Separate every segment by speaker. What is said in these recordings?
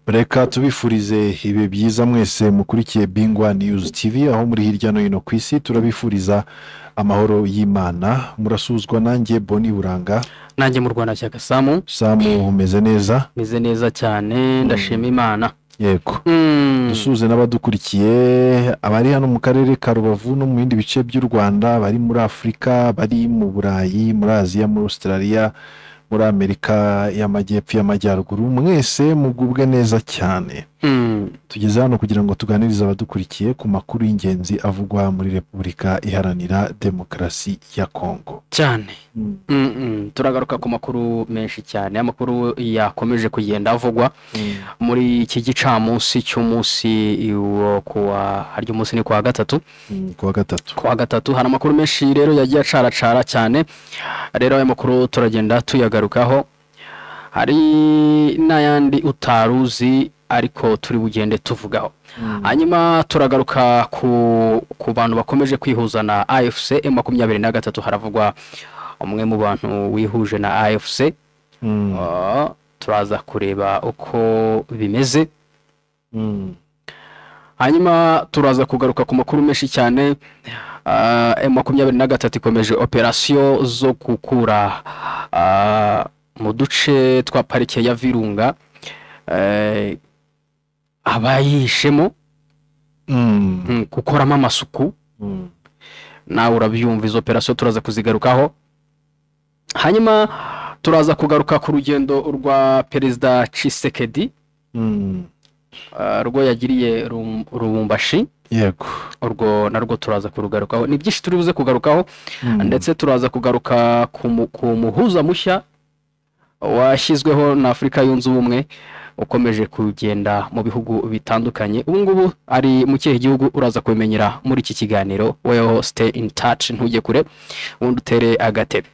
Speaker 1: Reka tubifurize ibihe byiza mwese mukurikiye Bingwa News TV aho muri hirya no hino ku isi. Turabifuriza amahoro y'Imana. Murasuzwa nanjye Boni Buranga,
Speaker 2: nanjye mu Rwanda cyaka Samu.
Speaker 1: Samu, umeze neza?
Speaker 2: Meze neza cyane, ndashima Imana.
Speaker 1: Yego. Dusuze n'abadukurikiye abari hano mu karere ka Rubavu no mu bindi bice by'u Rwanda, bari muri Afurika, bari mu Burayi, muri Aziya, muri Australia, muri Amerika y'Amajyepfo, y'Amajyaruguru, mwese mugubwe neza cyane. Tugeze hano kugira ngo tuganirize abadukurikiye ku makuru y'ingenzi avugwa muri Repubulika Iharanira Demokarasi ya Kongo.
Speaker 2: Cyane. Turagaruka ku makuru menshi cyane, amakuru yakomeje kugenda avugwa muri iki gicamunsi cy'umunsi wo kuwa, harya umunsi ni kuwa gatatu.
Speaker 1: Kuwa gatatu.
Speaker 2: Kuwa gatatu hari amakuru menshi rero yagiye acaracara cyane. Rero aya makuru turagenda tuyagarukaho, hari n'ayandi utaruzi ariko turi bugende tuvugaho. Hanyuma turagaruka ku bantu bakomeje kwihuza na AFC M23. Haravugwa umwe mu bantu wihuje na AFC. Turaza kureba uko bimeze. Hanyuma turaza kugaruka ku makuru menshi cyane. M23 ikomeje operasiyo zo gukura mu duce twa parike ya Virunga abayishemo, gukoramo amasuku. Nawe urabyumva, izo operasiyo turaza kuzigarukaho. Hanyuma turaza kugaruka ku rugendo rwa Perezida Tshisekedi, rwo yagiriye Lubumbashi.
Speaker 1: Yego.
Speaker 2: Urwo narwo turaza kurugarukaho. Ni byinshi turi buze kugarukaho. Ndetse turaza kugaruka ku muhuza mushya washyizweho na Afurika Yunze Ubumwe, ukomeje kugenda mu bihugu bitandukanye. Ubu ngubu ari mu kihe gihugu uraza kubimenyera muri iki kiganiro. Weho stay in touch, ntujye kure, ubundi utere agatebe.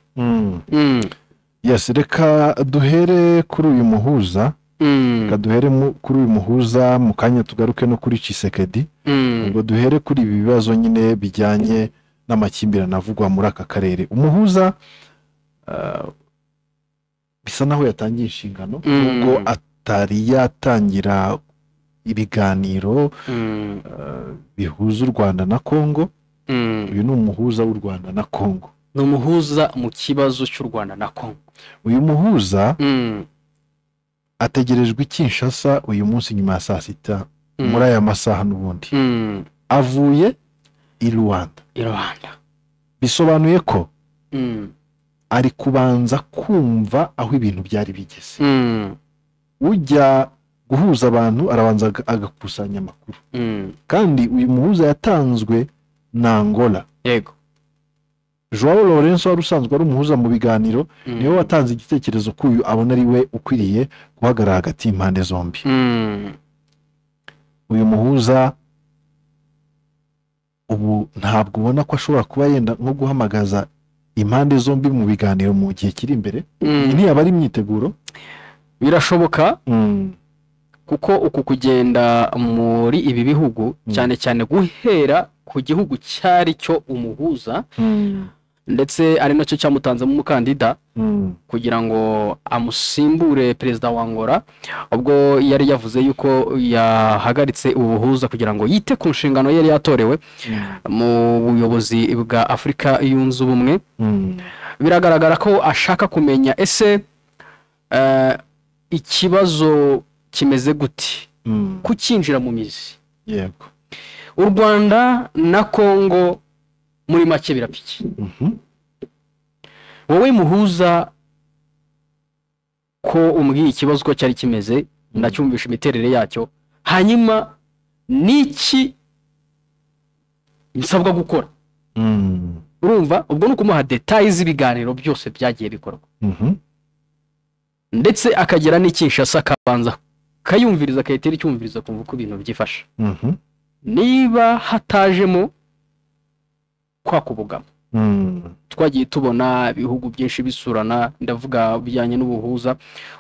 Speaker 1: Yes, reka duhere kuri uyu muhuza. Reka duhere kuri uyu muhuza, mu kanya tugaruke no kuri Tshisekedi. Ubwo duhere kuri ibi bibazo nyine bijyanye n'amakimbirane avugwa muri aka karere. Umuhuza bisa naho yatangiye inshingano, nubwo atari yatangira ibiganiro bihuza u Rwanda na Kongo. Uyu ni umuhuza w'u Rwanda na Kongo.
Speaker 2: Ni umuhuza mu kibazo cy'u Rwanda na Kongo.
Speaker 1: Uyu muhuza ategerejwe i Kinshasa uyu munsi nyuma ya saa sita, muri aya masaha n'ubundi. Avuye i Rwanda.
Speaker 2: I Rwanda.
Speaker 1: Bisobanuye ko ari kubanza kumva aho ibintu byari bigeze. Ujya guhuza abantu arabanza agakusanya amakuru. Kandi uyu muhuza yatanzwe na Angola.
Speaker 2: Yego.
Speaker 1: Joao Lourenço wari usanzwe ari umuhuza mu biganiro, niwe watanze igitekerezo ko uyu abona ari we ukwiriye guhagarara hagati y'impande zombi. Uyu muhuza ubu ntabwo ubona ko ashobora kuba yenda nko guhamagaza impande zombi mu biganiro mu gihe kiri imbere. Ntiyaba ari imyiteguro?
Speaker 2: Birashoboka. Kuko uku kugenda muri ibi bihugu, cyane cyane guhera ku gihugu cyari cyo umuhuza, ndetse ari nacyo cyamutanzemo umukandida kugira ngo amusimbure Perezida wa Angola, ubwo yari yavuze yuko yahagaritse ubuhuza kugira ngo yite ku nshingano yari yatorewe mu buyobozi bwa Afurika Yunze Ubumwe. Biragaragara ko ashaka kumenya ese ikibazo kimeze gute, kukinjira mu mizi.
Speaker 1: Yego.
Speaker 2: U Rwanda na Kongo muri make birapiki. Wowe muhuza ko umbwiye ikibazo uko cyari kimeze, ndacyumvisha imiterere yacyo, hanyuma niki nsabwa gukora? Urumva ubwo ni ukumuha details z'ibiganiro byose byagiye bikorwa. Ndetse akagera n'Kinshasa akabanza kayumviriza, akayitera icyumvirizo, kumva uko ibintu byifashe. Niba hatajemo kwa kubugama, twagiye tubona ibihugu byinshi bisurana, ndavuga bijyanye n'ubuhuza,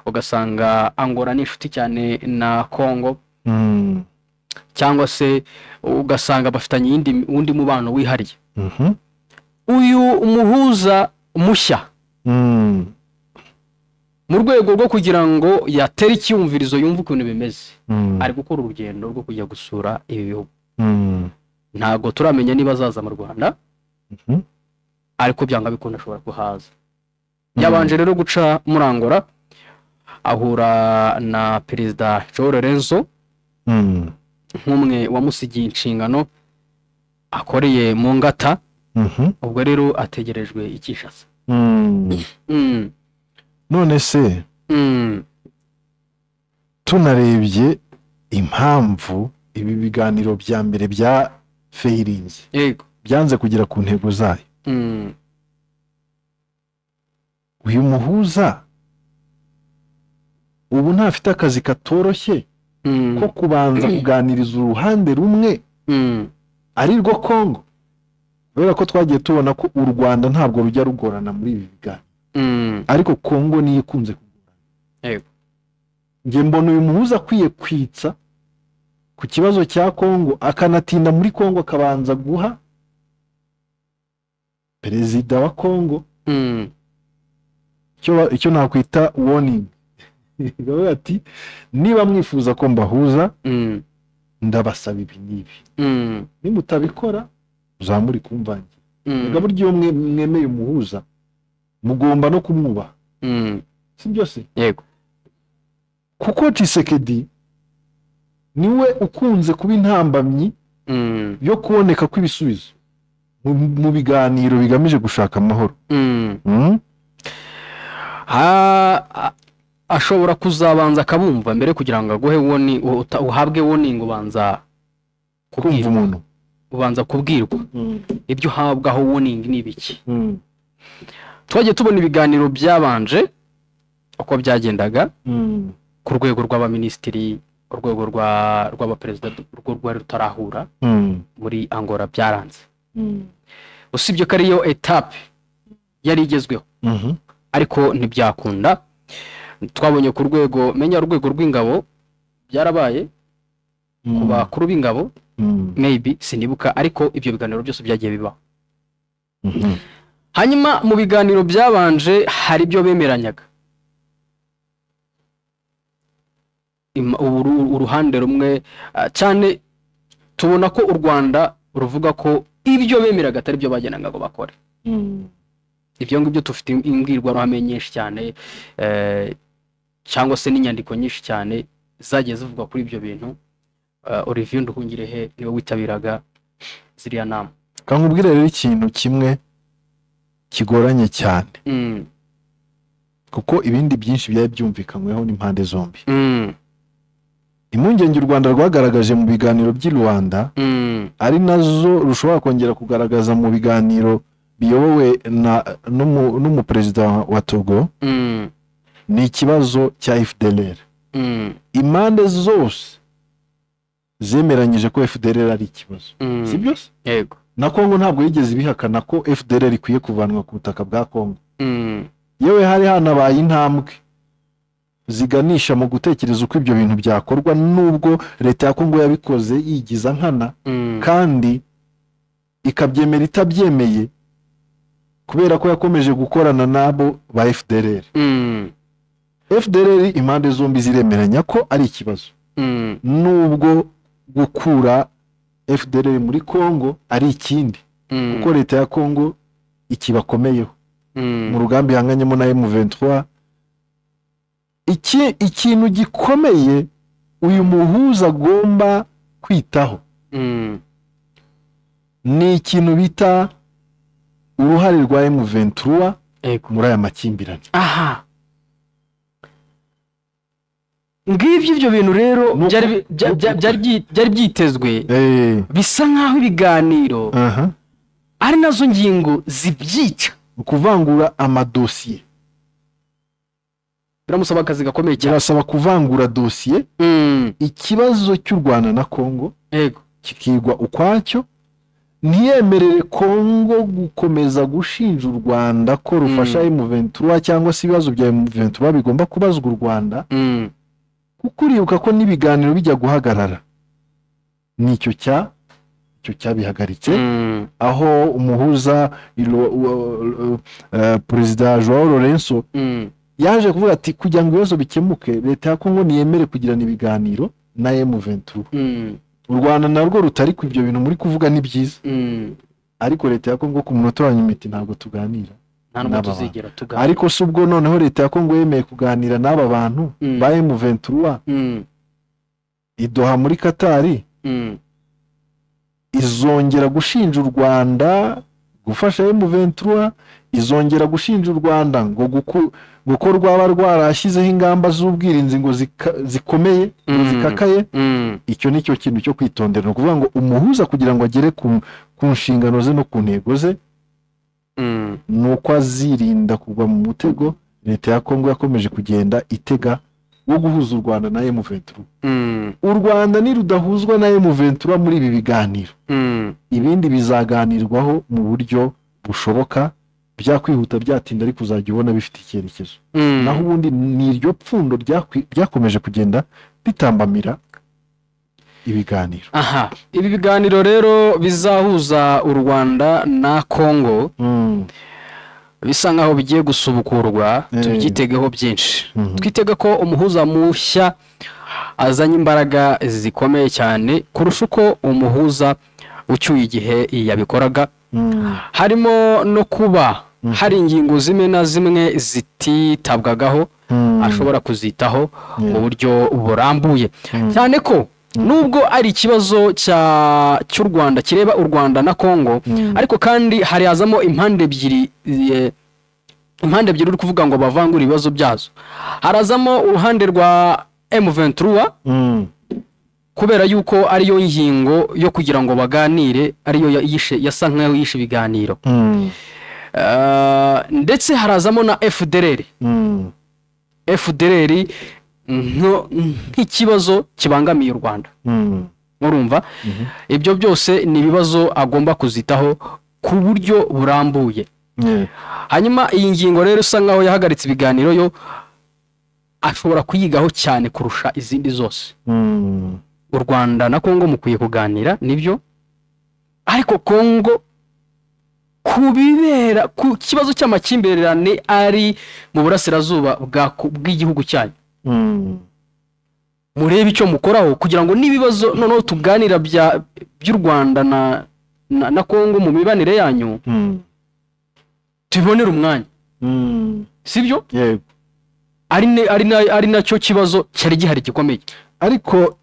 Speaker 2: ugasanga Angola ni inshuti cyane na Kongo, cyangwa se ugasanga bafitanye undi mubano wihariye. Uyu muhuza mushya Mu rwego rwo kugira ngo yatere icyumvirizo yumve ukuntu bimeze, ari gukora urugendo rwo kujya gusura ibi bihugu. Ntabwo turamenya niba azaza mu Rwanda, ariko byanga bikunda ashobora kuhaza. Yabanje rero guca muri Angola, ahura na Perezida João Lourenço, nk'umwe wamusigiye inshingano akoreye mu ngata. Ubwo rero ategerejwe i Kinshasa.
Speaker 1: None se tunarebye impamvu ibi biganiro bya mbere bya failinze, byanze kugera ku ntego zayo, uyu muhuza ubu ntafite akazi katoroshye ko kubanza kuganiriza uruhande rumwe ari rwo Kongo, kubera ko twagiye tubona ko u Rwanda ntabwo rujya rugorana muri ibi biganiro, ariko Kongo niyo ikunze kugorana. Njye mbona uyu muhuza akwiye kwitsa ku kibazo cya Kongo, akanatinda muri Kongo, akabanza guha perezida wa Kongo icyo nakwita warning, ati niba mwifuza ko mbahuza ndabasaba ibi n'ibi, nimutabikora uzamuri kumvangira. Burya iyo mwemeye umuhuza mugomba no kumwubaha, si byose?
Speaker 2: Yego.
Speaker 1: Kuko Tshisekedi niwe ukunze kuba intambamyi yo kuboneka kw'ibisubizo mu biganiro bigamije gushaka amahoro.
Speaker 2: Ashobora kuzabanza akabumva mbere kugira ngo aguhe warning, uhabwe warning, ubanza
Speaker 1: kumva umuntu,
Speaker 2: ubanza kubwirwa ibyo uhabwaho warning ni ibiki. Twagiye tubona ibiganiro byabanje uko byagendaga ku rwego rw'abaminisitiri, urwego rw'abaperezida rwo rwari rutarahura muri Angola byaranze. Usibye ko ariyo etape yari igezweho, ariko ntibyakunda. Twabonye ku rwego, menya urwego rw'ingabo byarabaye ku bakuru b'ingabo, maybe sinibuka, ariko ibyo biganiro byose byagiye bibaho. Hanyuma mu biganiro byabanje hari ibyo bemeranyaga, uruhande rumwe cyane tubona ko u Rwanda ruvuga ko ibyo bemeraga atari byo bagenaga ngo bakore. Ibyo ngibyo tufite imbwirwaruhame nyinshi cyane, cyangwa se n'inyandiko nyinshi cyane zagiye zivuga kuri ibyo bintu. Olivier Nduhungirehe niwe witabiraga ziriya nama.
Speaker 1: Kankubwire rero ikintu kimwe kigoranye cyane, kuko ibindi byinshi byari byumvikanyweho n'impande zombi. Impungenge u Rwanda rwagaragaje mu biganiro by'i Rwanda, ari nazo rushobora kongera kugaragaza mu biganiro biyobowe n'umuperezida wa Togo, ni ikibazo cya FDLR. Impande zose zemeranyije ko FDLR ari ikibazo, si byose?
Speaker 2: Yego.
Speaker 1: Na Kongo ntabwo yigeze ibihakana ko FDLR ikwiye kuvanwa ku butaka bwa Kongo. Yewe hari hanabaye intambwe ziganisha mu gutekereza uko ibyo bintu byakorwa, nubwo leta ya Kongo yabikoze yigiza nkana, kandi ikabyemera itabyemeye, kubera ko yakomeje gukorana nabo ba FDLR. FDLR impande zombi ziremeranya ko ari ikibazo, nubwo gukura FDLR muri Kongo ari ikindi, kuko leta ya Kongo ikibakomeyeho mu rugamba ihanganyemo na M23. Ikintu gikomeye uyu muhuza agomba kwitaho ni ikintu bita uruhare rwa M23 muri aya makimbirane.
Speaker 2: Aha ngibyo ibyo bintu rero byari byitezwe, bisa nkaho ibiganiro ari nazo ngingo zibyica,
Speaker 1: kuvangura amadosiye.
Speaker 2: Biramusaba akazi gakomeye cyane,
Speaker 1: birasaba kuvangura dosiye. Ikibazo cy'u Rwanda na Kongo kikigwa ukwacyo, ntiyemerere Kongo gukomeza gushinja u Rwanda ko rufasha M23, cyangwa se ibibazo bya M23 bigomba kubazwa u Rwanda, kuko uribuka ko n'ibiganiro bijya guhagarara nicyo cyabihagaritse, aho umuhuza Perezida João Lourenço Yaje kuvuga ati kugira ngo ibibazo bikemuke, leta ya Kongo niyemere kugirana ibiganiro na M23. U Rwanda narwo rutari ku ibyo bintu muri kuvuga ni byiza, ariko leta ya Kongo ku munota wa nyuma iti ntabwo tuganira,
Speaker 2: nta nubwo
Speaker 1: n'aba bantu.
Speaker 2: Tuzigera tuganira.
Speaker 1: Ariko si ubwo noneho leta ya Kongo yemeye kuganira n'aba bantu ba M23 i Doha muri Katari, izongera gushinja u Rwanda gufasha M23, izongera gushinja u Rwanda ngo ko rwaba rwarashyizeho ingamba z'ubwirinzi ngo zikomeye, ngo zikakaye. Icyo ni cyo kintu cyo kwitondera. Ni ukuvuga ngo umuhuza kugira ngo agere ku nshingano ze no ku ntego ze, ni uko azirinda kugwa mu mutego leta ya Kongo yakomeje kugenda itega wo guhuza u Rwanda na M23. U Rwanda nirudahuzwa na M23 muri ibi biganiro, ibindi bizaganirwaho mu buryo bushoboka, byakwihuta byatinda, ariko uzajya ubona bifite icyerekezo. Naho ubundi ni iryo pfundo ryakomeje kugenda ritambamira ibiganiro.
Speaker 2: Aha, ibi biganiro rero bizahuza u Rwanda na Kongo bisa nkaho bigiye gusubukurwa, tubyitegeho byinshi. Twitege ko umuhuza mushya azanye imbaraga zikomeye cyane kurusha uko umuhuza ucyuye igihe yabikoraga, harimo no kuba hari ingingo zimwe na zimwe zititabwagaho, ashobora kuzitaho mu buryo burambuye, cyane ko nubwo ari ikibazo cy'u Rwanda kireba u Rwanda na Kongo, ariko kandi harazamo impande ebyiri, impande ebyiri uri kuvuga ngo bavangure ibibazo byazo. Harazamo uruhande rwa M23, kubera yuko ariyo ngingo yo kugira ngo baganire, ariyo yasa nkaho yishe ibiganiro. Ndetse harazamo na FDLR. FDLR nk'ikibazo kibangamiye u Rwanda. Murumva ibyo byose ni ibibazo agomba kuzitaho ku buryo burambuye. Hanyuma iyi ngingo rero isa nkaho yahagaritse ibiganiro, yo ashobora kuyigaho cyane kurusha izindi zose. U Rwanda na Kongo mukwiye kuganira nibyo, ariko Kongo kubibera ku kibazo cy'amakimbirane ari mu burasirazuba bw'igihugu cyanyu, murebe icyo mukoraho kugira ngo n'ibibazo noneho tuganira by'u Rwanda na Kongo mu mibanire yanyu tubonere umwanya, sibyo?
Speaker 1: Yego.
Speaker 2: Ari nacyo kibazo cyari gihari gikomeye.
Speaker 1: Ariko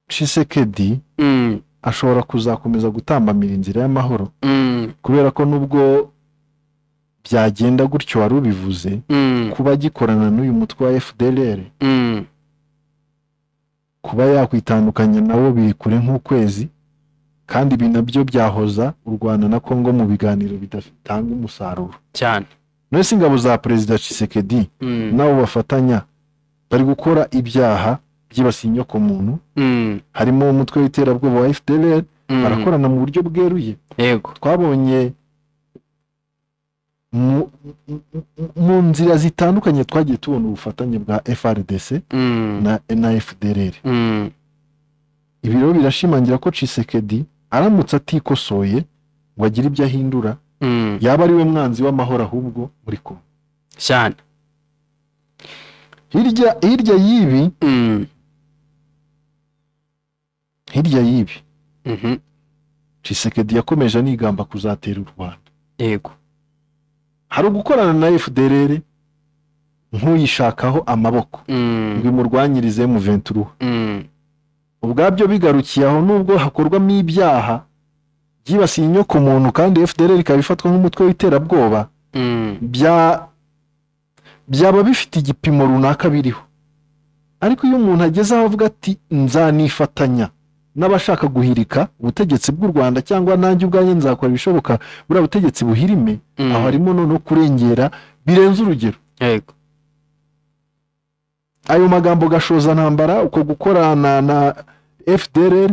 Speaker 1: Tshisekedi ashobora kuzakomeza gutambamira inzira y'amahoro, kubera ko nubwo byagenda gutyo wari ubivuze, kuba agikorana n'uyu mutwe wa FDLR, kuba yakwitandukanya nabo biri kure nk'ukwezi, kandi ibi nabyo byahoza u Rwanda na Kongo mu biganiro bidatanga umusaruro.
Speaker 2: Cyane.
Speaker 1: None ingabo za Perezida Tshisekedi nabo bafatanya bari gukora ibyaha byibasiye inyokomuntu, harimo umutwe w'iterabwoba wa FDLR, barakorana mu buryo bweruye.
Speaker 2: Yego.
Speaker 1: Twabonye mu nzira zitandukanye twagiye tubona ubufatanye bwa FRDC na FDLR. Ibi rero birashimangira ko Tshisekedi aramutse atikosoye ngo agire ibyo ahindura, yaba ari we mwanzi w'amahoro ahubwo muri Kongo.
Speaker 2: Cyane.
Speaker 1: Hirya y'ibi, hirya y'ibi, Tshisekedi yakomeje anigamba kuzatera u Rwanda.
Speaker 2: Yego.
Speaker 1: Hari ugukorana na FDLR nk'uyishakaho amaboko ngo imurwanyirize M23. Ubwabyo bigarukiye aho, nubwo hakorwamo ibyaha byibasiye inyoko muntu kandi FDLR ikaba ifatwa nk'umutwe w'iterabwoba, byaba bifite igipimo runaka biriho. Ariko iyo umuntu ageze aho avuga ati nzanifatanya n'abashaka guhirika ubutegetsi bw'u Rwanda, cyangwa nanjye ubwanjye nzakora ibishoboka buriya butegetsi buhirime, aho harimo noneho kurengera birenze urugero.
Speaker 2: Yego.
Speaker 1: Ayo magambo gashoza ntambara, uko gukorana na FDLR,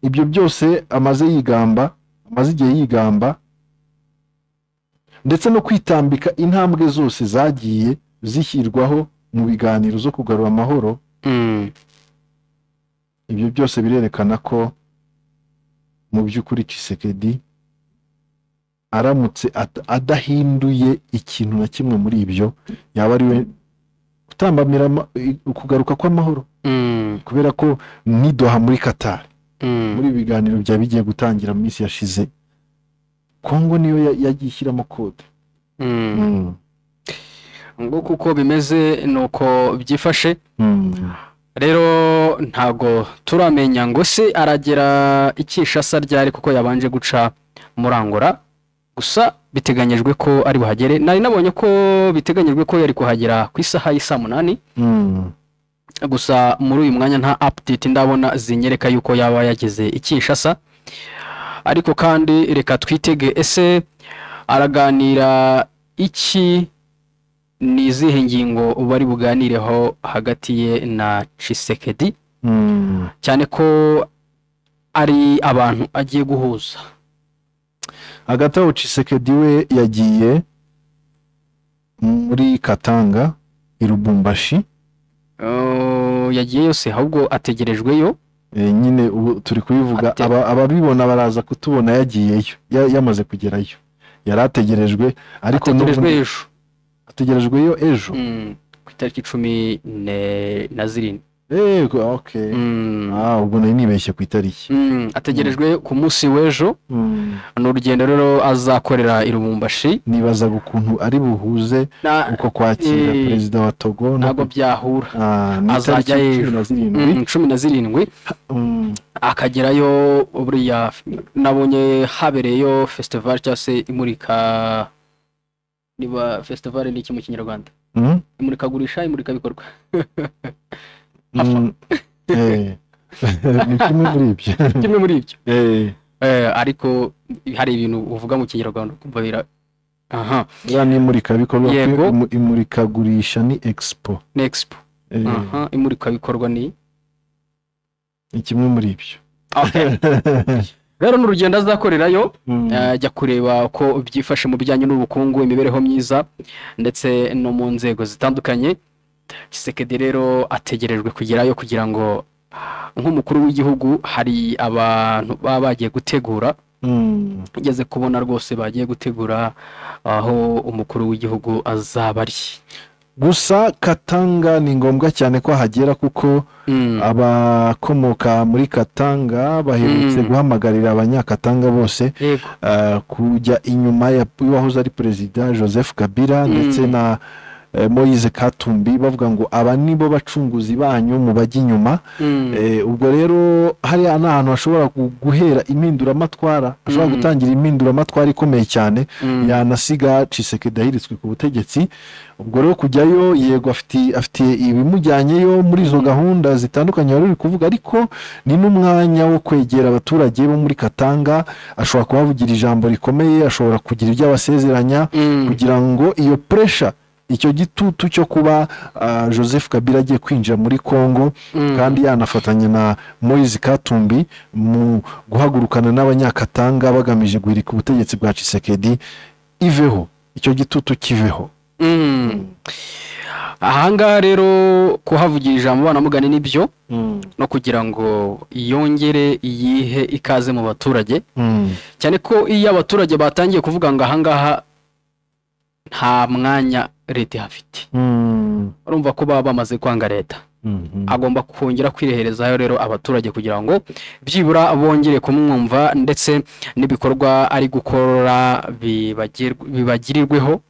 Speaker 1: ibyo byose amaze yigamba, amaze igihe yigamba, ndetse no kwitambika intambwe zose zagiye zishyirwaho mu biganiro zo kugarura amahoro, ibyo byose birerekana ko mu by'ukuri Tshisekedi Aramutse adahinduye ikintu na kimwe muri ibyo, yaba ari we utambamira ukugaruka kw'amahoro, kubera ko ni Doha muri Qatar, muri ibi biganiro byaba bigiye gutangira mu minsi yashize, Kongo niyo yagiye ishyiramo code.
Speaker 2: Ngo kuko bimeze nuko byifashe. Rero ntago turamenya ngo se aragera i Kinshasa ryari, kuko yabanje guca muri Angola. Gusa biteganyijwe ko ari buhagere. Nari nabonye ko biteganyijwe ko yari kuhagera ku isaha y'i 8:00. Gusa muri uyu mwanya nta update ndabona zinyereka yuko yaba yageze i Kinshasa. Ariko kandi reka twitege, ese araganira iki, ni izihe ngingo bari buganireho hagati ye na Tshisekedi, cyane ko ari abantu agiye guhuza.
Speaker 1: Hagati aho Tshisekedi we yagiye muri Katanga i Lubumbashi.
Speaker 2: Yagiye yose, ahubwo ategerejweyo.
Speaker 1: Nyine ubu turi kubivuga, ababibona baraza kutubona yagiyeyo, yamaze kugerayo, yari ategerejwe, ariko
Speaker 2: ategerejwe ejo.
Speaker 1: Ategerejweyo ejo,
Speaker 2: ku itariki 17.
Speaker 1: Yego, okay. Ubwo nari nibeshye ku itariki.
Speaker 2: Ategerejwe ku munsi w'ejo. Ni urugendo rero azakorera i Lubumbashi.
Speaker 1: Nibazaga ukuntu ari buhuze uko kwakira perezida wa Togo.
Speaker 2: Ntabwo byahura. Azajya ejo 17, akagerayo. Buriya nabonye habereyeyo festival cyangwa se imurika, niba festival ni iki mu Kinyarwanda? Imurikagurisha, imurikabikorwa.
Speaker 1: Ni kimwe muri ibyo.
Speaker 2: Kimwe muri ibyo. Ariko hari ibintu uvuga mu Kinyarwanda ukumva bira aha.
Speaker 1: Ya ni imurikabikorwa, imurikagurisha ni expo.
Speaker 2: Ni expo. Aha, imurikabikorwa ni
Speaker 1: kimwe muri ibyo.
Speaker 2: Okay. Rero n'urugendo azakorerayo, ajya kureba uko byifashe mu bijyanye n'ubukungu, imibereho myiza, ndetse no mu nzego zitandukanye. Tshisekedi rero ategerejwe kugerayo kugira ngo nk'umukuru w'igihugu hari abantu baba bagiye gutegura. Ugeze kubona rwose bagiye gutegura aho umukuru w'igihugu azaba ari.
Speaker 1: Gusa Katanga ni ngombwa cyane ko ahagera, kuko abakomoka muri Katanga baherutse guhamagarira abanyakatanga bose kujya inyuma y'uwahoze ari perezida Joseph Kabila ndetse na Moise Katumbi, bavuga ngo aba nibo bacunguzi banyu mu bajya inyuma. Ubwo rero hariya ni ahantu hashobora guhera impinduramatwara, hashobora gutangira impinduramatwara ikomeye cyane, yanasiga Tshisekedi ahiritswe ku butegetsi. Ubwo rero kujyayo, yego afite ibimujyanyeyo muri izo gahunda zitandukanye wari uri kuvuga, ariko ni n'umwanya wo kwegera abaturage bo muri Katanga. Ashobora kubavugira ijambo rikomeye, ashobora kugira ibyo abasezeranya, kugira ngo iyo pressure, icyo gitutu cyo kuba Joseph Kabila agiye kwinjira muri Kongo, kandi yanafatanya na Moise Katumbi mu guhagurukana n'abanyakatanga bagamije guhirika ubutegetsi bwa Tshisekedi, iveho, icyo gitutu kiveho.
Speaker 2: Ahangaha rero kuhavugira ijambo banamugane nibyo, no kugira ngo yongere yihe ikaze mu baturage, cyane ko iyo abaturage batangiye kuvuga ngo ahangaha nta mwanya leta ihafite, urumva ko baba bamaze kwanga leta. Agomba kongera kwireherezayo rero abaturage kugira ngo byibura bongere kumwumva, ndetse n'ibikorwa ari gukora bibagirirweho,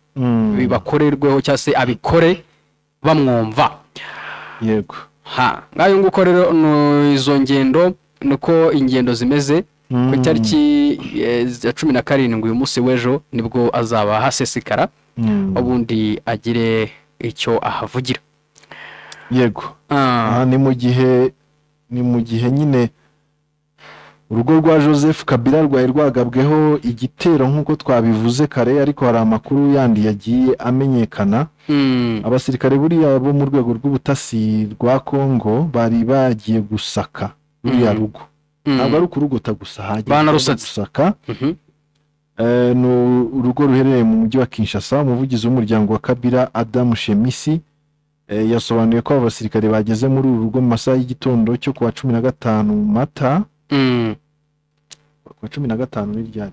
Speaker 2: bibakorerweho, cyangwa se abikore bamwumva.
Speaker 1: Yego.
Speaker 2: Ngayo nguko rero izo ngendo nuko ingendo zimeze. Ku itariki ya 17 uyu munsi w'ejo nibwo azaba hasesekara, ubundi agire icyo ahavugira.
Speaker 1: Yego. Ni mu gihe nyine urugo rwa Joseph Kabila rwari rwagabweho igitero nk'uko twabivuze kare, ariko hari amakuru yandi yagiye amenyekana. Abasirikare buriya bo mu rwego rw'ubutasi rwa Kongo bari bagiye gusaka ruriya rugo. Ntabwo ari ukurugota gusa, hagiye gusaka. Ni urugo ruherereye mu mujyi wa Kinshasa. Umuvugizi w'umuryango wa Kabila Adam Shemisi yasobanuye ko abasirikare bageze muri uru rugo mu masaha y'igitondo cyo kuwa 15 Mata. Kuwa 15 ni ryari?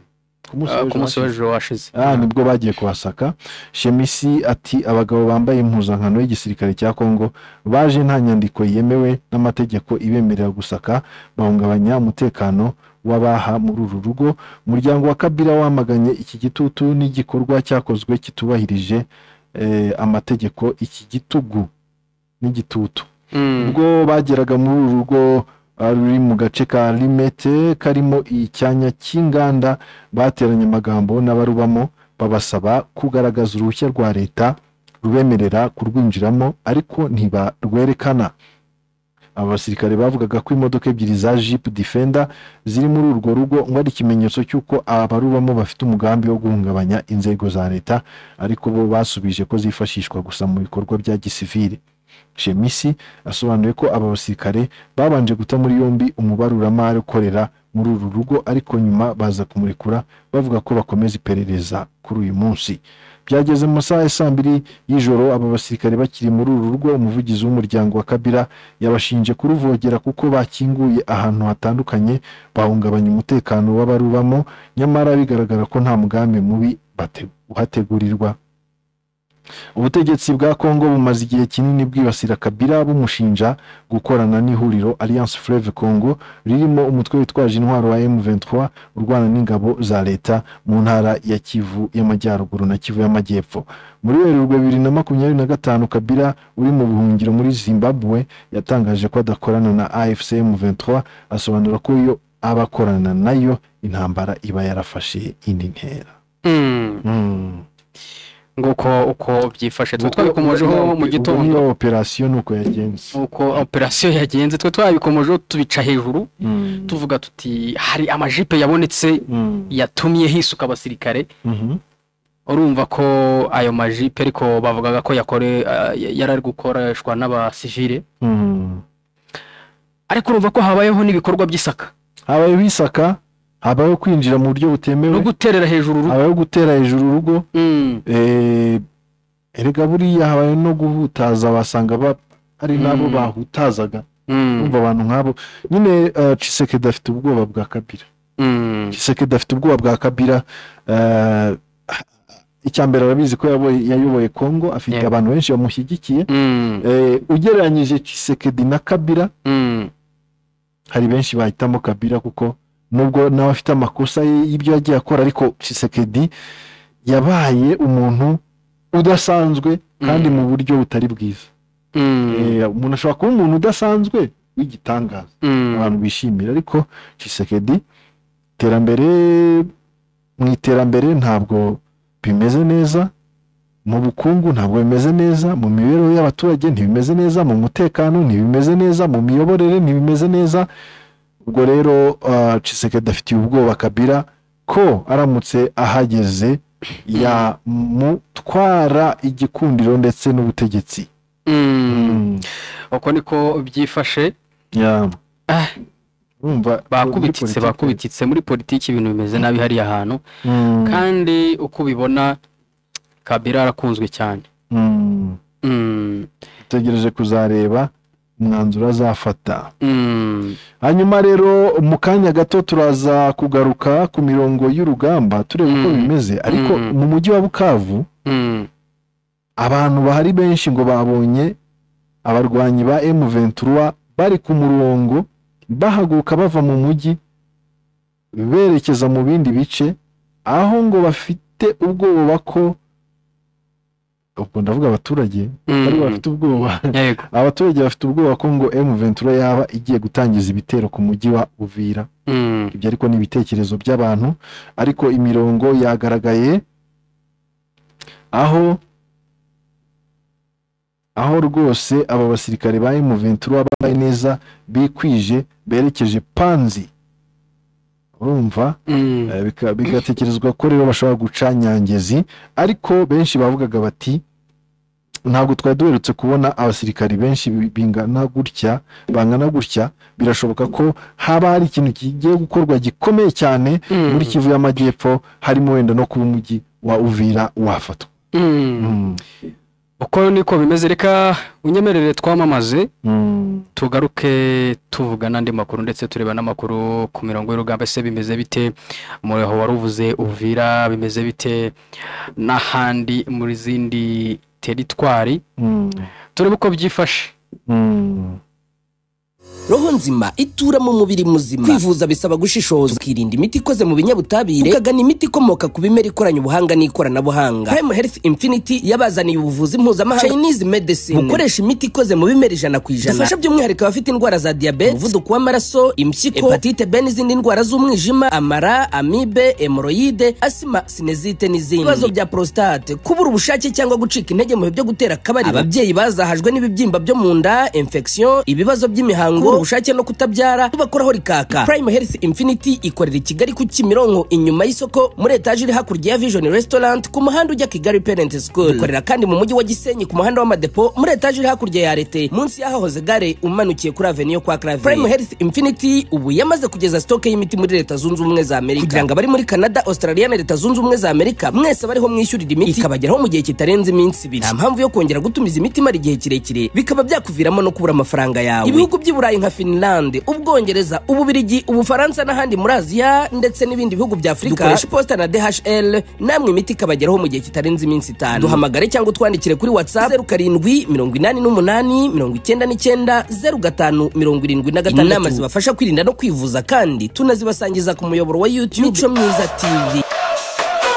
Speaker 1: Ku
Speaker 2: munsi w'ejo washize.
Speaker 1: Nibwo bagiye kuhasaka. Shemisi ati abagabo bambaye impuzankano y'igisirikare cya Kongo baje nta nyandiko yemewe n'amategeko ibemerera gusaka, bahungabanya umutekano w'abaha muri uru rugo. Umuryango wa Kabila wamaganye iki gitutu n'igikorwa cyakozwe kitubahirije amategeko, iki gitugu n'igitutu. Ubwo bageraga muri uru rugo ruri mu gace ka Limete karimo icyanya cy'inganda, bateranye amagambo n'abarubamo babasaba kugaragaza uruhushya rwa leta rubemerera kurwinjiramo, ariko ntibarwerekana. Aba basirikare bavugaga ko imodoka ebyiri za Jeep Defender ziri muri urwo rugo ngo ari ikimenyetso cy'uko abarubamo bafite umugambi wo guhungabanya inzego za leta, ariko bo basubije ko zifashishwa gusa mu bikorwa bya gisivili. Shemisi asobanuye ko aba basirikare babanje guta muri yombi umubaruramari ukorera muri uru rugo, ariko nyuma baza kumurekura bavuga ko bakomeza iperereza kuri uyu munsi. Byageze mu masaha ya 2:00 y'ijoro aba basirikare bakiri muri uru rugo. Umuvugizi w'umuryango wa Kabila yabashinje kuruvogera kuko bakinguye ahantu hatandukanye bahungabanya umutekano w'abarubamo, nyamara bigaragara ko nta mugambi mubi uhategurirwa. Ubutegetsi bwa Kongo bumaze igihe kinini bwibasira Kabila bumushinja gukorana n'ihuriro Alliance Fleuve Congo ririmo umutwe witwaje intwaro wa M23 urwana n'ingabo za leta mu ntara ya Kivu y'Amajyaruguru na Kivu y'Amajyepfo. Muri Werurwe 2025 Kabila uri mu buhungiro muri Zimbabwe yatangaje ko adakorana na AFC M23, asobanura ko iyo abakorana nayo intambara iba yarafashe indi ntera.
Speaker 2: Nguko uko byifashe twe twabikomojeho mu gitondo.
Speaker 1: Niyo operation nuko yagenze.
Speaker 2: Uko operation yagenze twe twabikomojeho tubica hejuru, tuvuga tuti hari amajipe yabonetse yatumye hisuka abasirikare. Urumva ko ayo majipe ariko bavugaga ko yakore yarari gukoreshwa n'abasivile. Ariko urumva ko habayeho n'ibikorwa by'isaka.
Speaker 1: Habayeho isaka, habayeho kwinjira mu buryo butemewe
Speaker 2: no guterera hejuru urugo.
Speaker 1: Habayeho gutera hejuru urugo. Erega buriya habayeho no guhutaza, basanga ari nabo bahutazaga. Umva abantu nk'abo nyine. Tshisekedi afite ubwoba bwa Kabila. Tshisekedi afite ubwoba bwa Kabila. Icyambere arabizi ko yayoboye Kongo, afite abantu benshi bamushyigikiye. Ugereranyije Tshisekedi na Kabila, hari benshi bahitamo Kabila kuko nubwo nawe afite amakosa y'ibyo yagiye akora, ariko Tshisekedi yabaye umuntu udasanzwe kandi mu buryo butari bwiza. Umuntu ashobora kuba umuntu udasanzwe w'igitangaza abantu bishimira, ariko Tshisekedi iterambere mu iterambere ntabwo bimeze neza, mu bukungu ntabwo bimeze neza, mu mibereho y'abaturage ntibimeze neza, mu mutekano ntibimeze neza, mu miyoborere ntibimeze neza. Ubwo rero Tshisekedi afitiye ubwoba Kabila ko aramutse ahageze yamutwara igikundiro ndetse n'ubutegetsi.
Speaker 2: Uko niko byifashe. Bakubititse muri politiki, ibintu bimeze nabi hariya hantu. Kandi uko ubibona Kabila arakunzwe cyane.
Speaker 1: Tegereje kuzareba umwanzuro azafata. Hanyuma rero mu kanya gato turaza kugaruka ku mirongo y'urugamba turebe uko bimeze, ariko mu mujyi wa Bukavu abantu bahari benshi ngo babonye abarwanyi ba M23 bari ku murongo bahaguruka bava mu mujyi berekeza mu bindi bice, aho ngo bafite ubwoba ko, ubwo ndavuga abaturage bari bafite ubwoba, abaturage bafite ubwoba ko ngo M23 yaba igiye gutangiza ibitero ku mujyi wa Uvira. Ibyo ariko ni ibitekerezo by'abantu, ariko imirongo yagaragaye aho rwose aba basirikare ba M23 babaye neza bikwije berekeje Panzi. Urumva bigatekerezwa ko rero bashobora guca Nyangezi, ariko benshi bavugaga bati ntabwo twari duherutse kubona abasirikari benshi bingana gutya, bangana gutya, birashoboka ko haba hari ikintu kigiye gukorwa gikomeye cyane muri Kivu y'Amajyepfo, harimo wenda no kuba umujyi wa Uvira wafatwa.
Speaker 2: Uko niko bimeze. Reka unyemerere twamamaze, tugaruke tuvuga n'andi makuru ndetse tureba n'amakuru ku mirongo y'urugamba. Ese bimeze bite muri aho wari uvuze Uvira, bimeze bite n'ahandi muri zindi teritwari? Turebe uko byifashe.
Speaker 3: Roho nzima itura mu mubiri muzima. Kwivuza bisaba gushishoza, ukirinda imiti ikoze mu binyabutabire, ukagana imiti ikomoka ku bimera ikoranye ubuhanga n'ikoranabuhanga. Prime Health Infinity yabazaniye ubuvuzi mpuzamahanga, Chinese medicine, bukoresha imiti ikoze mu bimera 100%. Dufasha by'umwihariko abafite indwara za diyabete, umuvuduko w'amaraso, impyiko, hepatite B n'izindi ndwara z'umwijima, amara, amibe, hemoroyide, asima, sinezite n'izindi. Ibibazo bya prostate, kubura ubushake cyangwa gucika intege mu bihe byo gutera akabariro, ababyeyi bazahajwe n'ibibyimba byo mu nda, infection, ibibazo by'imihango, ubushake no kutabyara, tubakoraho rikaka. Prime Health Infinity ikorera i Kigali ku Kimironko, inyuma y'isoko, muri etaje iri hakurya ya Vision Restaurant, ku muhanda ujya Kigali Parent School. Dukorera kandi mu mujyi wa Gisenyi, ku muhanda w'Amadepo, muri etaje iri hakurya ya Arete, munsi y'ahahoze gare, umanukiye kuri Avenue kwa Claver. Prime Health Infinity ubu yamaze kugeza stock y'imiti muri Leta Zunze Ubumwe za Amerika, kugira ngo abari muri Canada, Australia na Leta Zunze Ubumwe za Amerika mwese bariho mwishyurira imiti ikabageraho mu gihe kitarenze iminsi 2. Nta mpamvu yo kongera gutumiza imiti imara igihe kirekire, bikaba byakuviramo no kubura amafaranga yawe. Ibihugu by'i Burayi nka Finland, Ubwongereza, Ububirigi, Ubufaransa n'ahandi muri Aziya ndetse n'ibindi bihugu bya Afurika, dukoresha iposita na DHL, namwe imiti ikabageraho mu gihe kitarenze iminsi 5. Duhamagare cyangwa utwandikire kuri WhatsApp 07 88 99 05 76. Inama zibafasha kwirinda no kwivuza kandi tunazibasangiza ku muyoboro wa YouTube Mico Myiza TV.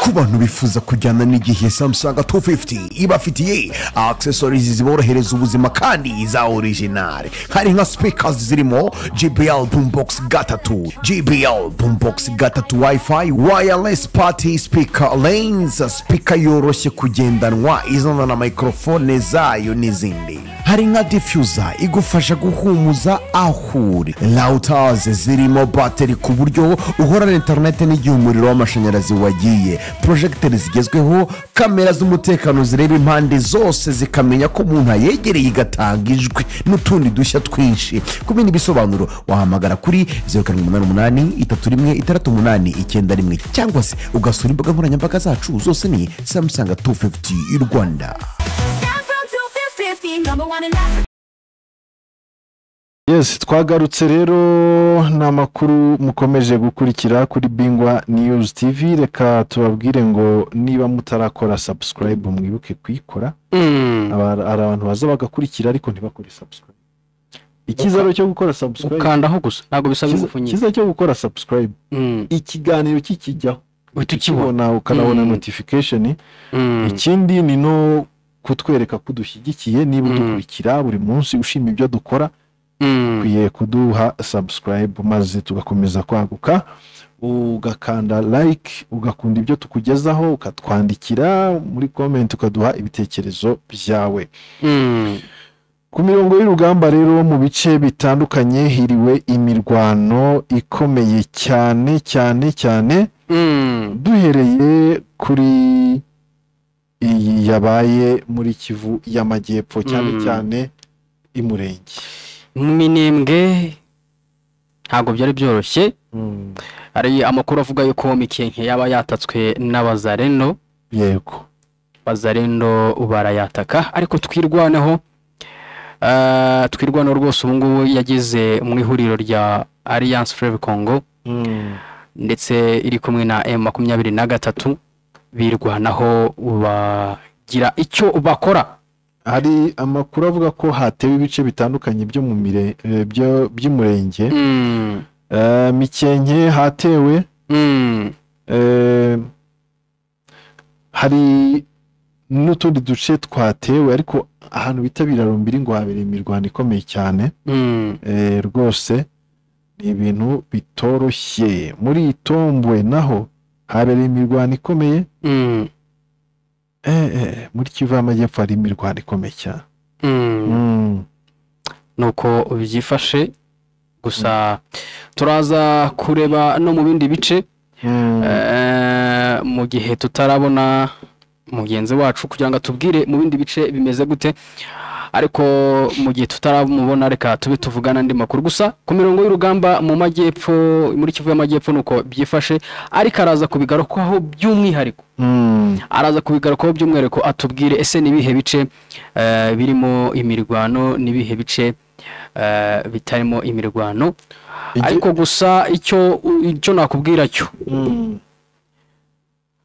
Speaker 4: Ku bantu bifuza kujyana n'igihe, Samsung 250 ibafitiye accessories ziborohereza ubuzima kandi za original. Hari nka speakers zirimo JBL Boombox 3, JBL Boombox 3 Wi-Fi wireless party speaker lanes, speaker yoroshye kugendanwa izana na microphone zayo n'izindi. Hari nka diffuser igufasha guhumuza aho uri, routers zirimo battery ku buryo uhorana internet n'igihe umuriro w'amashanyarazi wagiye, projecteur zigezweho, kamera z'umutekano zireba impande zose zikamenya ko umuntu ayegereye igatanga ijwi, n'utundi dushya twinshi. Ku bindi bisobanuro wahamagara kuri 0788 31 68 91 cyangwa se ugasura imbuga nkoranyambaga zacu zose ni Samsung 250 Rwanda.
Speaker 1: Yes, twagarutse rero n'amakuru mukomeje gukurikira kuri Bingwa News TV. Reka tubabwire ngo niba mutarakora subscribe mwibuke kuyikora. Hari abantu baza bagakurikira ariko ntibakore subscribe. Ikiza cyo gukora subscribe
Speaker 2: ukandaho gusa, ntabwo bisaba ingufu nyinshi.
Speaker 1: Ikiza cyo gukora subscribe, ikiganiro kikijyaho
Speaker 2: uhita ukibona,
Speaker 1: ukanabona notification. Ikindi ni no kutwereka kudushyigikiye, niba udukurikira buri munsi ushima ibyo dukora, ukwiye kuduha subscribe maze tugakomeza kwaguka, ugakanda like, ugakunda ibyo tukugezaho, ukatwandikira muri comment, ukaduha ibitekerezo byawe. Ku mirongo y'urugamba rero mu bice bitandukanye hiriwe imirwano ikomeye cyane cyane cyane, duhereye kuri iyi yabaye muri Kivu y'Amajyepfo, cyane cyane i Murenge,
Speaker 2: mu Minembwe. Ntabwo byari byoroshye. Hari amakuru avuga yuko Mikenke yaba yatatswe n'abazarendo.
Speaker 1: Yego,
Speaker 2: bazarendo barayataka, ariko twirwaneho, twirwaneho rwose. ubu ngubu yageze mu ihuriro rya Alliance Fleuve Congo, ndetse iri kumwe na M23, birwanaho bagira icyo bakora.
Speaker 1: Hari amakuru avuga ko hatewe ibice bitandukanye byo mu by'Umurenge, Mikenke hatewe, hari n'utundi duce twatewe, ariko ahantu bita Birarumbiri ngo habereye imirwano ikomeye cyane. Rwose ni ibintu bitoroshye. Muri Itombwe naho habereye imirwano ikomeye. Muri Kivu y'Amajyepfo hari imirwano ikomeye cyane.
Speaker 2: Nuko byifashe, gusa turaza kureba no mu bindi bice, mu gihe tutarabona mugenzi wacu kugira ngo atubwire mu bindi bice bimeze gute, ariko mu gihe tutaramubona reka tube tuvugana andi makuru. Gusa ku mirongo y'urugamba mu majyepfo, muri Kivu y'Amajyepfo nuko byifashe, ariko araza kubigarukaho by'umwihariko. Araza kubigarukaho by'umwihariko atubwire ese nibihe bice birimo imirwano, nibihe bice bitarimo imirwano. Ariko gusa icyo nakubwira cyo,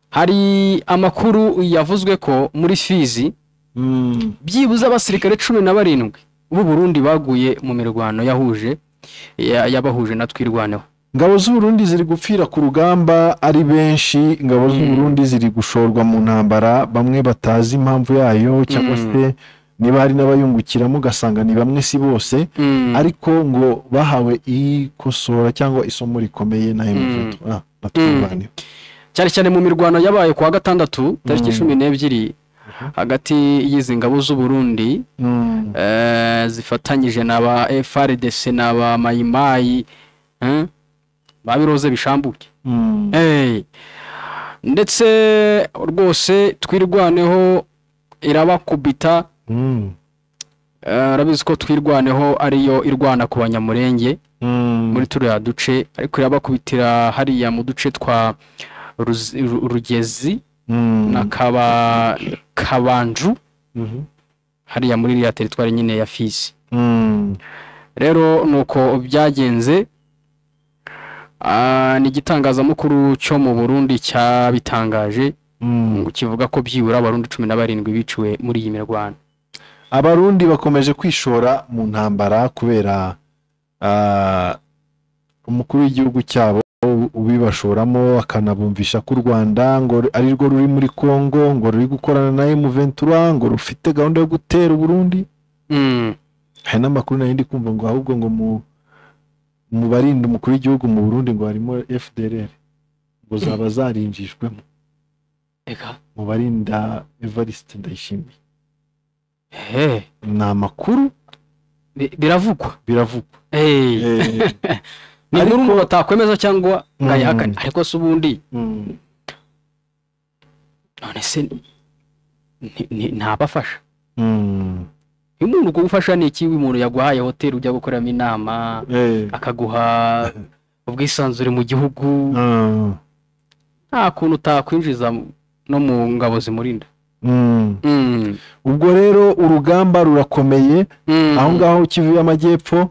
Speaker 2: hari amakuru yavuzwe ko muri Fizi byibuze abasirikare 17 b'u Burundi baguye mu mirwano yahuje yabahuje na Twirwaneho.
Speaker 1: Ingabo z'u Burundi ziri gupfira ku rugamba ari benshi, ingabo z'u Burundi ziri gushorwa mu ntambara bamwe batazi impamvu yayo, cyangwa se niba hari n'abayungukiramo ugasanga ni bamwe si bose, ariko ngo bahawe ikosora cyangwa isomo rikomeye na M23 na Twirwaneho.
Speaker 2: Cyane cyane mu mirwano yabaye kuwa gatandatu tariki 12 hagati y'izi ngabo z'u Burundi zifatanyije n'aba FARDC n'aba Mayimayi babiroze bishambuke. Ndetse rwose Twirwaneho irabakubita. Arabizi ko Twirwaneho ariyo irwana ku Banyamurenge muri turiya duce, ariko irabakubitira hariya mu duce twa Rugezi na Kabanju, hariya muri iriya teritwari nyine ya Fizi. Rero nuko byagenze. Ni igitangazamakuru cyo mu Burundi cyabitangaje, kivuga ko byibura Abarundi 17 biciwe muri iyi mirwano.
Speaker 1: Abarundi bakomeje kwishora mu ntambara kubera umukuru w'igihugu cyabo ubibashoramo, akanabumvisha ko u Rwanda ngo ari rwo ruri muri Kongo, ngo ruri gukorana na M23, ngo rufite gahunda yo gutera Burundi. Hari n'amakuru nari ndi kumva ngo ahubwo ngo mu barinda umukuru w'igihugu mu Burundi ngo harimo FDLR, ngo zaba zarinjijwemo.
Speaker 2: Eka
Speaker 1: mu barinda Evariste Ndayishimiye. Ni amakuru
Speaker 2: biravugwa. Ni inkuru batakwemeza cyangwa ngayihakane, ariko se ubundi none se ntabafasha. Umuntu kugufasha ni iki? Umuntu yaguhaye hoteli ujya gukoreramo inama, akaguha ubwisanzure mu gihugu, nta kuntu utakwinjiza no mu ngabo zimurinda.
Speaker 1: Ubwo rero urugamba rurakomeye aho ngaho Kivu y'Amajyepfo.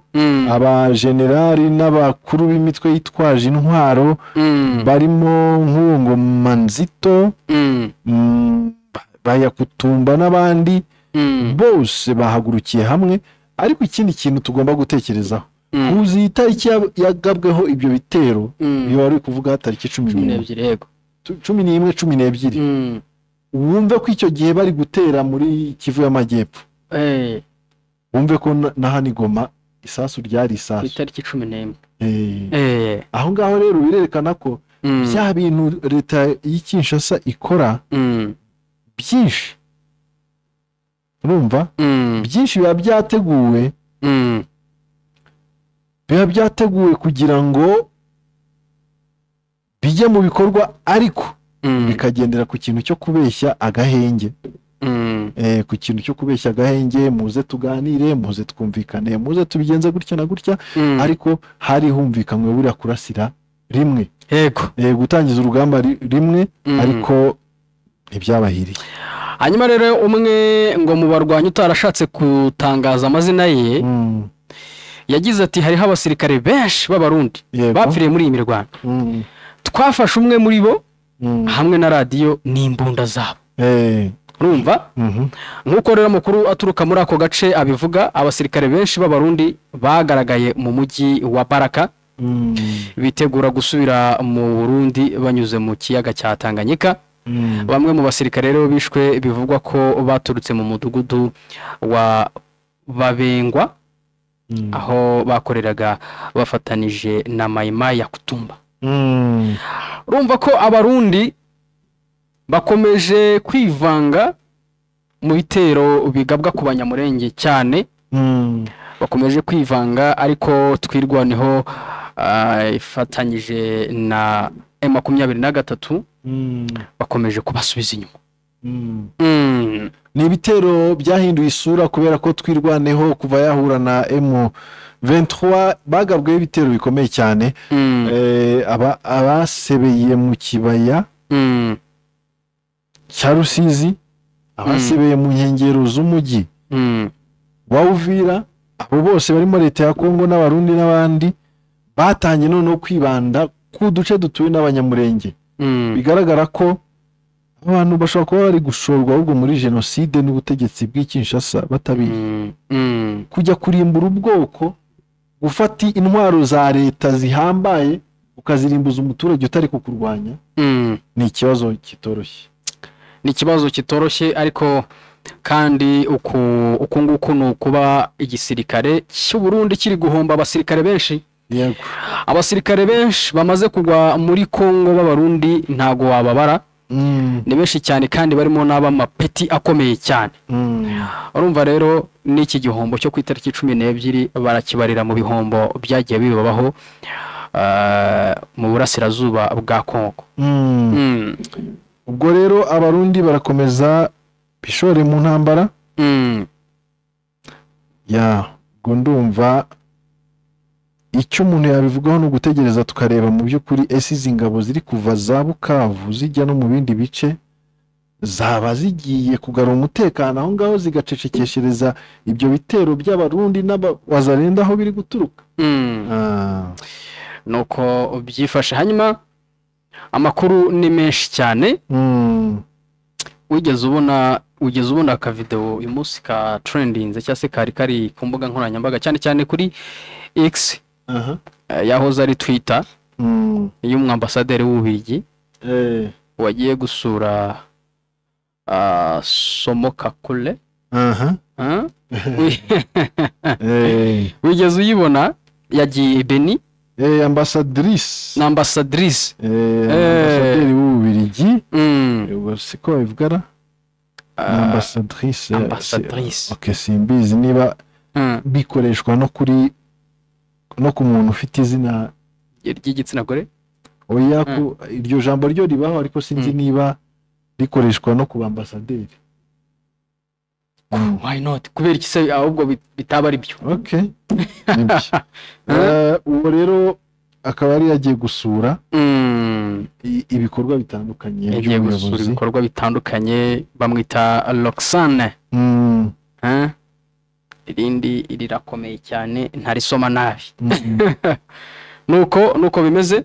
Speaker 1: Aba generali n'abakuru b'imitwe yitwaje intwaro barimo nk'uwo ngo Manzito, Bayakutumba n'abandi bose bahagurukiye hamwe. Ariko ikindi kintu tugomba gutekerezaho, uzi itariki yagabweho ibyo bitero, iyo wari kuvuga tariki
Speaker 2: 12, yego
Speaker 1: 11 12, wumve ko icyo gihe bari gutera muri Kivu y'Amajyepfo, wumve ko na hano Goma isasu ryari isasu
Speaker 2: itariki 11.
Speaker 1: Aho ngaho rero birerekana ko bya bintu leta y'Kinshasa ikora byinshi, urumva byinshi biba byateguwe, biba byateguwe kugira ngo bijye mu bikorwa, ariko bikagendera ku kintu cyo kubeshya agahenge. Ku kintu cyo kubeshya agahenge, muze tuganire, muze twumvikane, muze tubigenze gutya na gutya, ariko hari humvikanywe buriya kurasira rimwe,
Speaker 2: yego
Speaker 1: gutangiza urugamba rimwe, ariko ntibyabahiriye.
Speaker 2: Hanyuma rero umwe ngo mu barwanyi utarashatse kutangaza amazina ye yagize ati hariho abasirikare benshi b'Abarundi bapfiriye muri iyi mirwano. Twafashe umwe muri bo hamwe na radiyo n'imbunda zabo. Urumva? Nk'uko rero amakuru aturuka muri ako gace abivuga, abasirikare benshi b'Abarundi bagaragaye mu mujyi wa Baraka bitegura gusubira mu Burundi banyuze mu kiyaga cya Tanganyika. Bamwe mu basirikare rero bishwe bivugwa ko baturutse mu mudugudu wa Babengwa, aho bakoreraga bafatanije na Mayimayi ya Kutumba. Urumva ko Abarundi bakomeje kwivanga mu bitero bigabwa ku Banyamurenge cyane, bakomeje kwivanga, ariko Twirwaneho ifatanyije na M23 bakomeje kubasubiza inyuma.
Speaker 1: Ni ibitero byahinduye isura kubera ko Twirwaneho kuva yahura na M23 bagabweho ibitero bikomeye cyane. Abasebeye mu kibaya cya Rusizi, abasebeye mu nkengero z'umujyi wa Uvira, abo bose barimo leta ya Kongo n'Abarundi n'abandi batangiye noneho kwibanda ku duce dutuwe n'Abanyamurenge. Bigaragara ko abantu bashobora kuba bari gushorwa ahubwo muri jenoside n'ubutegetsi bw'i Kinshasa batabizi. Kujya kurimbura ubwoko, gufata intwaro za leta zihambaye ukazirimbuza umuturage utari kukurwanya, ni ikibazo kitoroshye.
Speaker 2: Ni ikibazo kitoroshye, ariko kandi uku nguku ni ukuba igisirikare cy'u Burundi kiri guhomba abasirikare benshi.
Speaker 1: Yego.
Speaker 2: Abasirikare benshi bamaze kugwa muri Kongo b'Abarundi ntago wababara. Ni benshi cyane kandi barimo n'abamapeti akomeye cyane. Urumva rero n'iki gihombo cyo ku itariki 12 barakibarira mu bihombo byagiye bibabaho mu burasirazuba bwa Kongo.
Speaker 1: Ubwo rero Abarundi barakomeza bishore mu ntambara. Ya, ubwo ndumva icyo umuntu yabivugaho ni ugutegereza tukareba mu by'ukuri ese izi ngabo ziri kuva za Bukavu zijya no mu bindi bice zaba zigiye kugarura umutekano aho ngaho, zigacecekeshereza ibyo bitero by'Abarundi n'abazarenda aho biri guturuka.
Speaker 2: Nuko byifashe. Hanyuma amakuru ni menshi cyane. Wigeze ubona aka video uyu munsi ka trendinze cyangwa se kari kari ku mbuga nkoranyambaga cyane cyane kuri X, yahoze ari Twitter, y'umwambasaderi w'Ububiligi wagiye gusura Somoka Kule. Wigeze uyibona? Yagiye Beni.
Speaker 1: Ambassadrice.
Speaker 2: Na ambassadrice.
Speaker 1: Ambasaderi w'Ububiligi. Ubwo siko bivugara? Ambassadrice.
Speaker 2: Ambassadrice.
Speaker 1: Okay, simbizi niba bikoreshwa no kuri no ku muntu ufite izina
Speaker 2: ry'igitsina gore.
Speaker 1: Oya, iryo jambo ryo ribaho ariko sinzi niba rikoreshwa no ku ambasaderi.
Speaker 2: Why not? Kubera iki se ahubwo bitaba ari byo?
Speaker 1: Okay. Uwo rero akaba yari yagiye gusura ibikorwa bitandukanye
Speaker 2: by'ubuyobozi. Ibikorwa bitandukanye, bamwita Roxane. Irindi rirakomeye cyane ntarisoma nabi. Nuko bimeze.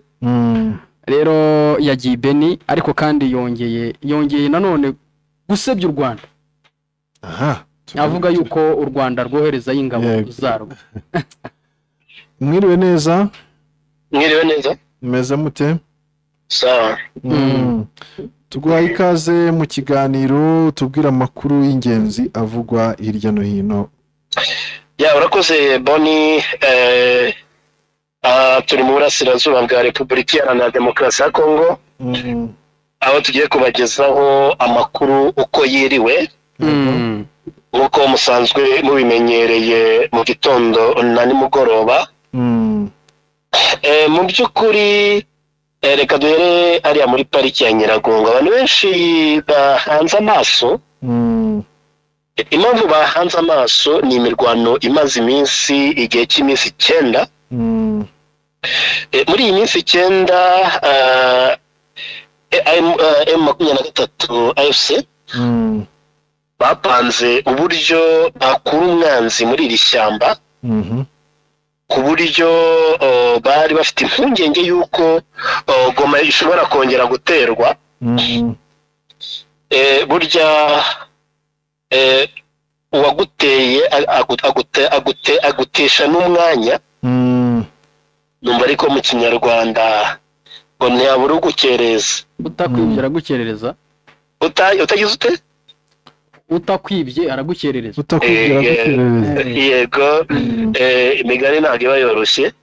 Speaker 2: Rero yagiye Beni, ariko kandi yongeye nanone gusebya u Rwanda. Avuga yuko u Rwanda rwohereza ingabo zarwo.
Speaker 1: Mwiriwe neza?
Speaker 5: Mwiriwe neza.
Speaker 1: Meze mute?
Speaker 5: Sawa.
Speaker 1: Tuguhaye ikaze mu kiganiro, tubwira amakuru y'ingenzi avugwa hirya no hino.
Speaker 5: Ya, urakoze Boni. Turi mu burasirazuba bwa Repubulika Iharanira Demokarasi ya Kongo, aho tugiye kubagezaho amakuru uko yiriwe. Nk'uko musanzwe mubimenyereye mu gitondo na nimugoroba. Mu by'ukuri reka duhere ariya muri pariki ya Nyiragongo. Abantu benshi bahanze amaso. Impamvu bahanze amaso ni imirwano imaze iminsi, igihe cy'iminsi 9. Muri iyi minsi 9 M23 AFC bapanze uburyo bakura umwanzi muri iri shyamba, ku buryo bari bafite impungenge y'uko Goma ishobora kongera guterwa. Burya uwaguteye agutesha n'umwanya. Numva ariko mu Kinyarwanda ngo ntiyabura ugukereza.
Speaker 2: Utakwibye aragukerereza.
Speaker 5: Utagize ute?
Speaker 2: Utakwibye aragukerereza.
Speaker 1: Utakwibye aragukerereza.
Speaker 5: Yego, imigani ntabwo iba yoroshye.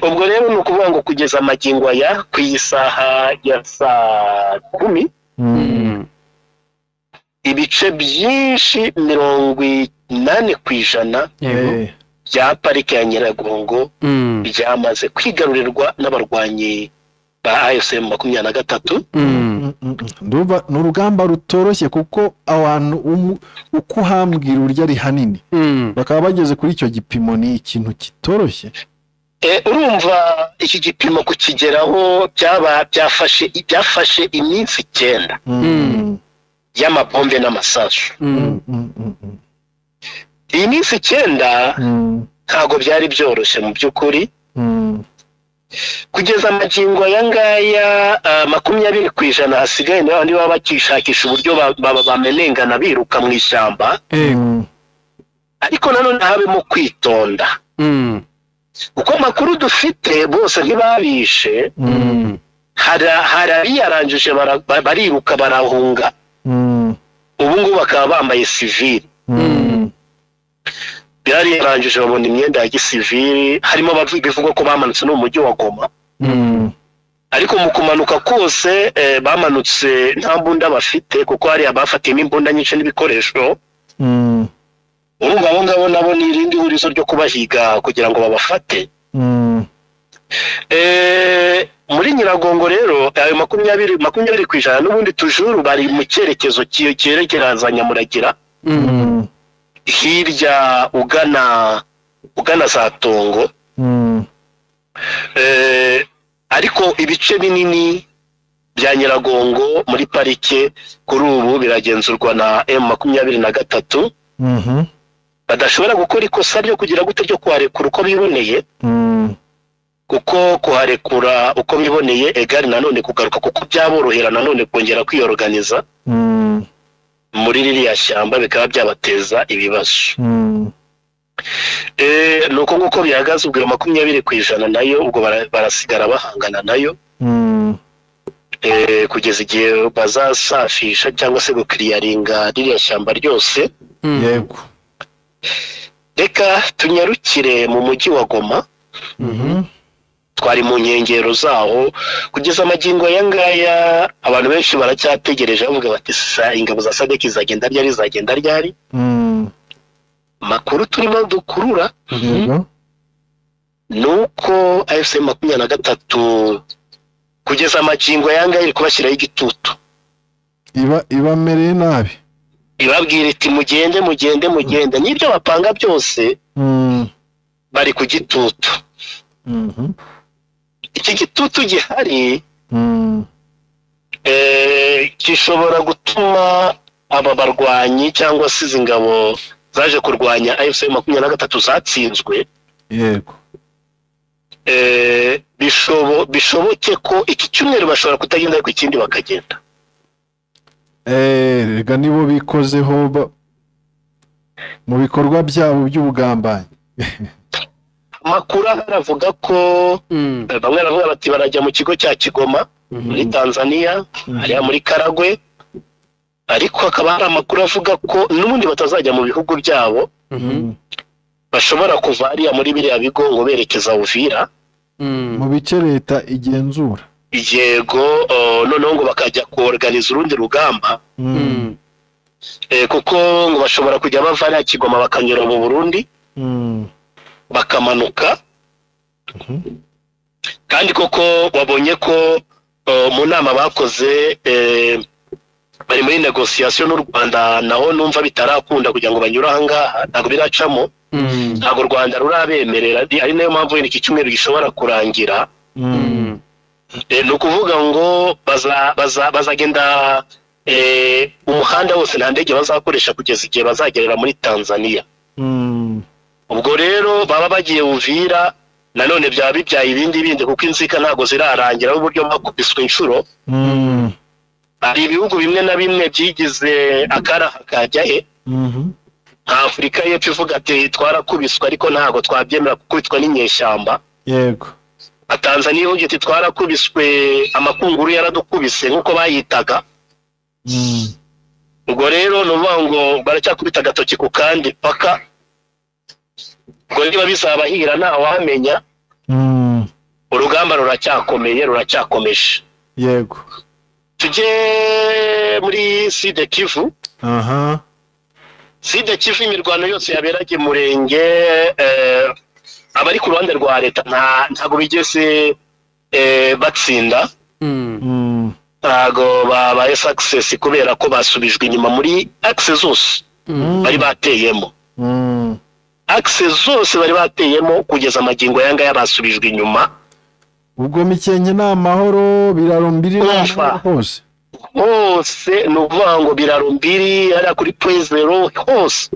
Speaker 5: Ubwo rero ni ukuvuga ngo kugeza amagingo aya ku isaha ya saa 10, ibice byinshi 80% bya parike ya Nyiragongo byamaze kwigarurirwa n'abarwanyi ba AFC M23.
Speaker 1: Ndumva ni urugamba rutoroshye kuko abantu uko uhambwira urya ari hanini bakaba bageze kuri icyo gipimo, ni ikintu kitoroshye.
Speaker 5: Urumva iki gipimo kukigeraho byafashe iminsi 9 y'amabombe n'amasasu. Iyi minsi 9 ntago byari byoroshye mu by'ukuri. Kugeza amagingo aya ngaya 20% hasigaye n'abandi baba bakishakisha uburyo bamenengana biruka mu ishyamba. Ariko nanone habemo kwitonda, kuko amakuru dufite bose ntibabishe. Hari abiyarangije bariruka barahunga, ubu ngubu bakaba bambaye sivili. Byariyarangije babona imyenda ya gisivili, harimo bivugwa ko bamanutse no mu mujyi wa Goma. Ariko mu kumanuka kose bamanutse nta mbunda bafite, kuko hari abafatiyemo imbunda nyinshi n'ibikoresho. Urumva abo ngabo nabo ni irindi hurizo ryo kubahiga kugira ngo babafate. Muri Nyiragongo rero ayo 20% n'ubundi tujuru bari mu cyerekezo cyerekereza Nyamuragira, hirya ugana za Tongo. Ariko ibice binini bya Nyiragongo muri parike kuri ubu biragenzurwa na M23. Badashobora gukora ikosa ryo kugira gute ryo kuharekura uko biboneye, kuko kuharekura uko biboneye egari nanone kugaruka, kuko byaborohera nanone kongera kwiyorganiza muri ririya shyamba bikaba byabateza ibibazo. Nuko nguko bihagaze, ubwo 20% nayo ubwo barasigara bahangana nayo kugeza igihe bazasafisha cyangwa se gukiriyaringa ririya shyamba ryose.
Speaker 1: Yego,
Speaker 5: reka tunyarukire mu mujyi wa Goma. Twari mu nkengero zaho kugeza amagingo aya ngaya abantu benshi baracyategereje bavuga bati ingabo za SADC zagenda ryari, zagenda ryari. Makuru turimo dukurura nuko AFC 23 kugeza amagingo aya ngaya iri kubashyiraho igitutu,
Speaker 1: ibamereye nabi,
Speaker 5: ibabwira iti mugende mugende mugende, n'ibyo bapanga byose bari ku gitutu. Iki gitutu gihari gishobora gutuma aba barwanyi cyangwa se izi ngabo zaje kurwanya AFC 23 zatsinzwe.
Speaker 1: Yego,
Speaker 5: bishoboke ko iki cyumweru bashobora kutagenda ariko ikindi bakagenda.
Speaker 1: Rega nibo bikozeho mu bikorwa byabo by'ubugambanyi.
Speaker 5: Amakuru aravuga ko bamwe baravuga bati barajya mu kigo cya Kigoma muri Tanzania, hariya muri Karagwe, ariko hakaba hari amakuru avuga ko n'ubundi batazajya mu bihugu byabo, bashobora kuva hariya muri biriya bigo ngo berekeza Uvira
Speaker 1: mu bice leta igenzura.
Speaker 5: Yego, noneho ngo bakajya kuorganiza urundi rugamba, kuko ngo bashobora kujya bava hariya Kigoma bakanyura mu Burundi bakamanuka. Kandi koko wabonye ko mu nama bakoze bari muri negociation n'u Rwanda, naho numva bitarakunda kugira ngo banyure aha ngaha, ntabwo biracamo, ntabwo u Rwanda rurabemerera, ari nayo mpamvu iki cyumweru gishobora kurangira. Ni ukuvuga ngo bazagenda umuhanda wose nta ndege bazakoresha kugeza igihe bazagerera muri Tanzania. Ubwo rero baba bagiye Uvira nanone byaba bibyaye ibindi bindi, kuko inzika ntago zirarangira uburyo bakubiswe inshuro. Hari ibihugu bimwe na bimwe byigize akaraha kajya he, nka Afurika y'Epfo ivuga ati twarakubiswe ariko ntago twabyemera gukubitwa n'inyeshyamba.
Speaker 1: Yego,
Speaker 5: Tanzania ivuga iti twarakubiswe amakunguru yaradukubise nk'uko bayitaga. Ubwo rero ni ukuvuga ngo baracyakubita agatoki ku kandi paka, ubwo niba bizabahira ntawamenya. Urugamba ruracyakomeye, ruracyakomeje.
Speaker 1: Yego,
Speaker 5: tujye muri Sud Kivu. Sud Kivu imirwano yose yaberaga Murenge, abari ku ruhande rwa leta ntago bigeze batsinda. Ntago babaye success kubera ko basubijwe inyuma muri axe zose bari bateyemo. Axe zose bari bateyemo kugeza amagingo yanga yabasubijwe inyuma.
Speaker 1: Ubwo Mikenke ni amahoro, Biraro Mbiri hose
Speaker 5: hose, ni ukuvuga ngo Biraro Mbiri hariya kuri Point Zero hose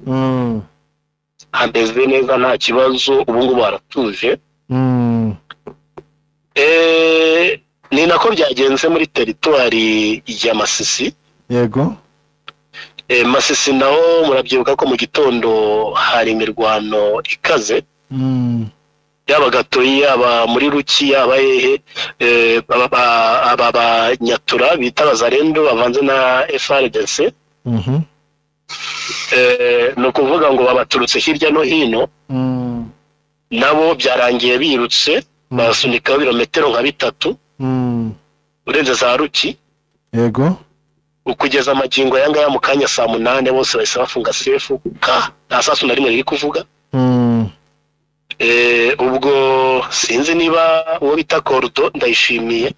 Speaker 5: hameze neza, nta kibazo, ubu ngubu haratuje. Ni nako byagenze muri teritwari ya Masisi.
Speaker 1: Yego.
Speaker 5: Masisi naho murabyibuka ko mu gitondo hari imirwano ikaze. Yaba Gatoyi, yaba muri Ruki, yaba hehe, aba Banyatura bita Bazarendo bavanze na FARDC. Ni ukuvuga ngo babaturutse hirya no hino. Nabo byarangiye birutse, basunikaho ibirometero nka 3 urenze za Ruki.
Speaker 1: Yego.
Speaker 5: Ukugeza amagingo yanga ya mukanya saa 8 bose bahise bafunga sefu ka nta sasu na rimwe riri kuvuga. Ubwo sinzi niba uwo bita Kordo Ndayishimiye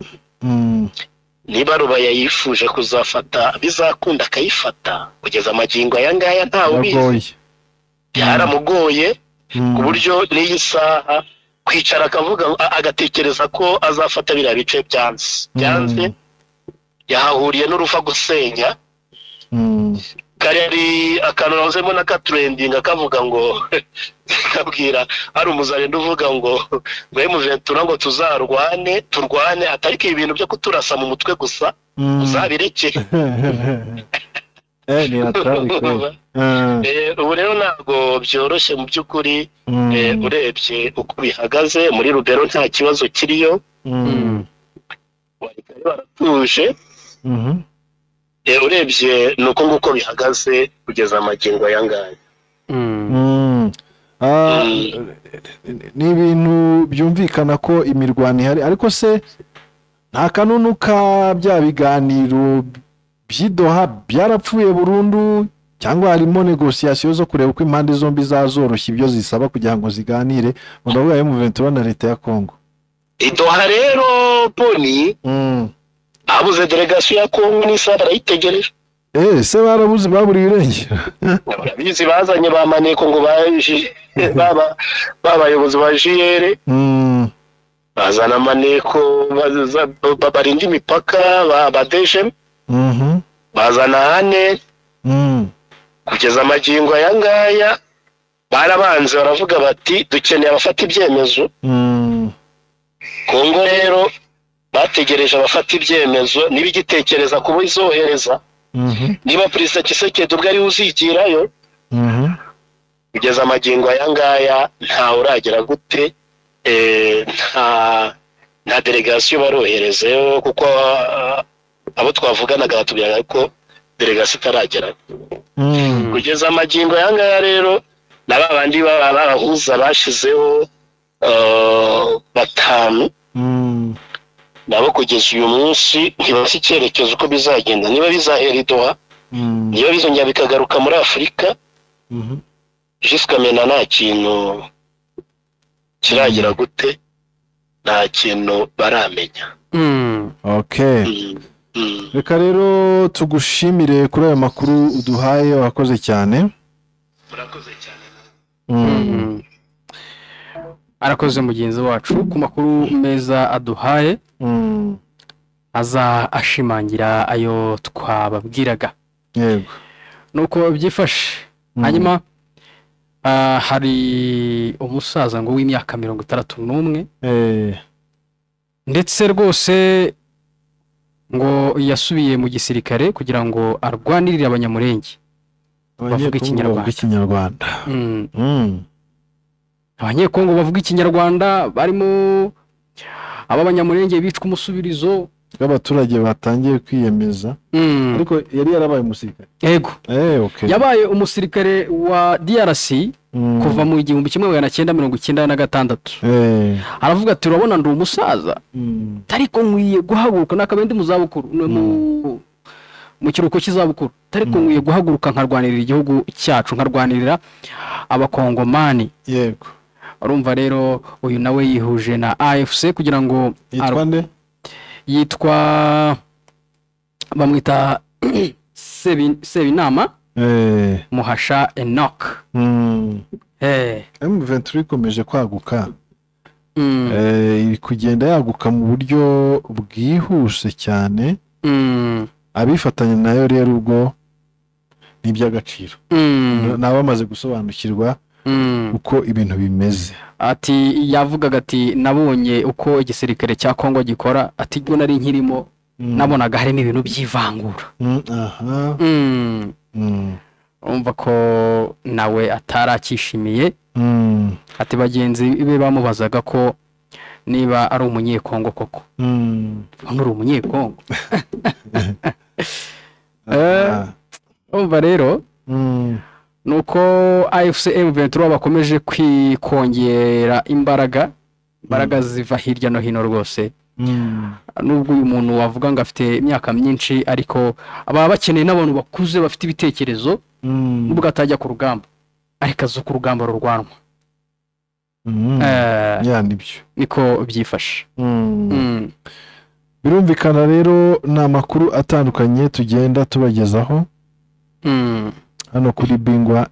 Speaker 5: niba Rubaya yifuje kuzafata bizakunda akayifata, kugeza amagingo aya ngaya ntawe ubizi, byaramugoye ku buryo n'iyi saha kwicara akavuga agatekereza ko azafata biriya bice byanze yahahuriye n'uruva gusenya. Kari akantu nahoze na katrending akavuga ngo kabwira ari umuzarendo uvuga ngo M23 ngo tuzarwane turwane, atariko ibintu byo kuturasa mu mutwe gusa uzabireke.
Speaker 1: Ni atari kweli.
Speaker 5: Ubu rero ntabwo byoroshye mu by'ukuri. Urebye uko bihagaze muri Rubero nta kibazo kiriyo. Baratuje. Urebye nuko nguko bihagaze kugeza amagingo ayangaya.
Speaker 1: Ni ibintu byumvikana ko imirwano ihari, ariko se nta kanunu ka bya biganiro by'idoha byarapfuye burundu, cyangwa harimo negociation zo kureba uko impande zombi zazoroshya ibyo zisaba kugira ngo ziganire? Ndavuga M23 na leta ya Kongo.
Speaker 5: Idoha rero poni abuze delegation ya Kongo n'isa barayitegereje.
Speaker 1: Se barabuze, baburiye irengero.
Speaker 5: Barabizi, bazanye ba maneko ngo baje baba babayobozi ba JR. Bazana maneko barinda imipaka ba DGM. Bazana hane. Kugeza amagingo aya ngaya barabanze baravuga bati dukeneye abafata ibyemezo. Kongo rero bategereje abafata ibyemezo, niba igitekereza kuba izohereza, niba Perezida Tshisekedi ubwo ari uzigirayo. Kugeza amagingo aya ngaya nta uragera gute, nta delegation baroherezeyo, kuko abo twavuganaga batubwiraga ko delegation itaragera. Kugeza amagingo aya ngaya rero na babandi barahuza bashizeho 5 nabo kugeza uyu munsi ntibasi icyerekezo uko bizagenda, niba bizahera Doha, niba bizongera bikagaruka muri Afurika. Jusqu'à maintenant nta kintu kiragira gute, nta kintu baramenya.
Speaker 1: Okay. Reka rero tugushimire kuri aya makuru uduhaye, wakoze cyane.
Speaker 5: Murakoze cyane.
Speaker 2: Arakoze mugenzi wacu ku makuru meza aduhaye, aza ashimangira ayo twababwiraga.
Speaker 1: Yego.
Speaker 2: Nuko byifashe. Hanyuma hari umusaza ngo w'imyaka 61 ndetse rwose ngo yasubiye mu gisirikare kugira ngo arwanirire Abanyamurenge bavuga Ikinyarwanda. Abanyekongo bavuga Ikinyarwanda barimo aba Banyamurenge bicwa umusubirizo
Speaker 1: bw'abaturage batangiye kwiyemeza. Ariko yari yarabaye umusirikare.
Speaker 2: Yego.
Speaker 1: Okay.
Speaker 2: Yabaye umusirikare wa DRC kuva mu 1996. Aravuga ati urabona ndi umusaza, ariko nkwiye guhaguruka nakabe ndi mu zabukuru, mu kiruhuko cy'izabukuru, ariko nkwiye guhaguruka nkarwanirira igihugu cyacu, nkarwanirira abakongomani.
Speaker 1: Yego.
Speaker 2: Urumva rero uyu nawe yihuje na AFC kugira ngo
Speaker 1: Yitwa nde?
Speaker 2: Yitwa, bamwita Sebinama Muhasha Enoch.
Speaker 1: M23 ikomeje kwaguka. Iri kugenda yaguka mu buryo bwihuse cyane. Abifatanya nayo rero ubwo ni iby'agaciro. Nabamaze gusobanukirwa uko ibintu bimeze.
Speaker 2: Ati yavugaga ati nabonye uko igisirikare cya Kongo gikora, ati ubwo nari nkirimo nabonaga harimo ibintu by'ivangura. Umva ko nawe atarakishimiye. Ati bagenzi be bamubazaga ko niba ari umunyekongo koko. Hano uri umunyekongo. Umva rero nuko AFC M23 bakomeje kwikongera imbaraga ziva hirya no hino rwose. Nubwo uyu muntu wavuga ngo afite imyaka myinshi, ariko aba bakeneye n'abantu bakuze bafite ibitekerezo, nubwo atajya ku rugamba ariko azi uko urugamba rurwanwa.
Speaker 1: Ya nibyo
Speaker 2: niko byifashe.
Speaker 1: Birumvikana rero ni amakuru atandukanye tugenda tubagezaho hano kuri Bingwa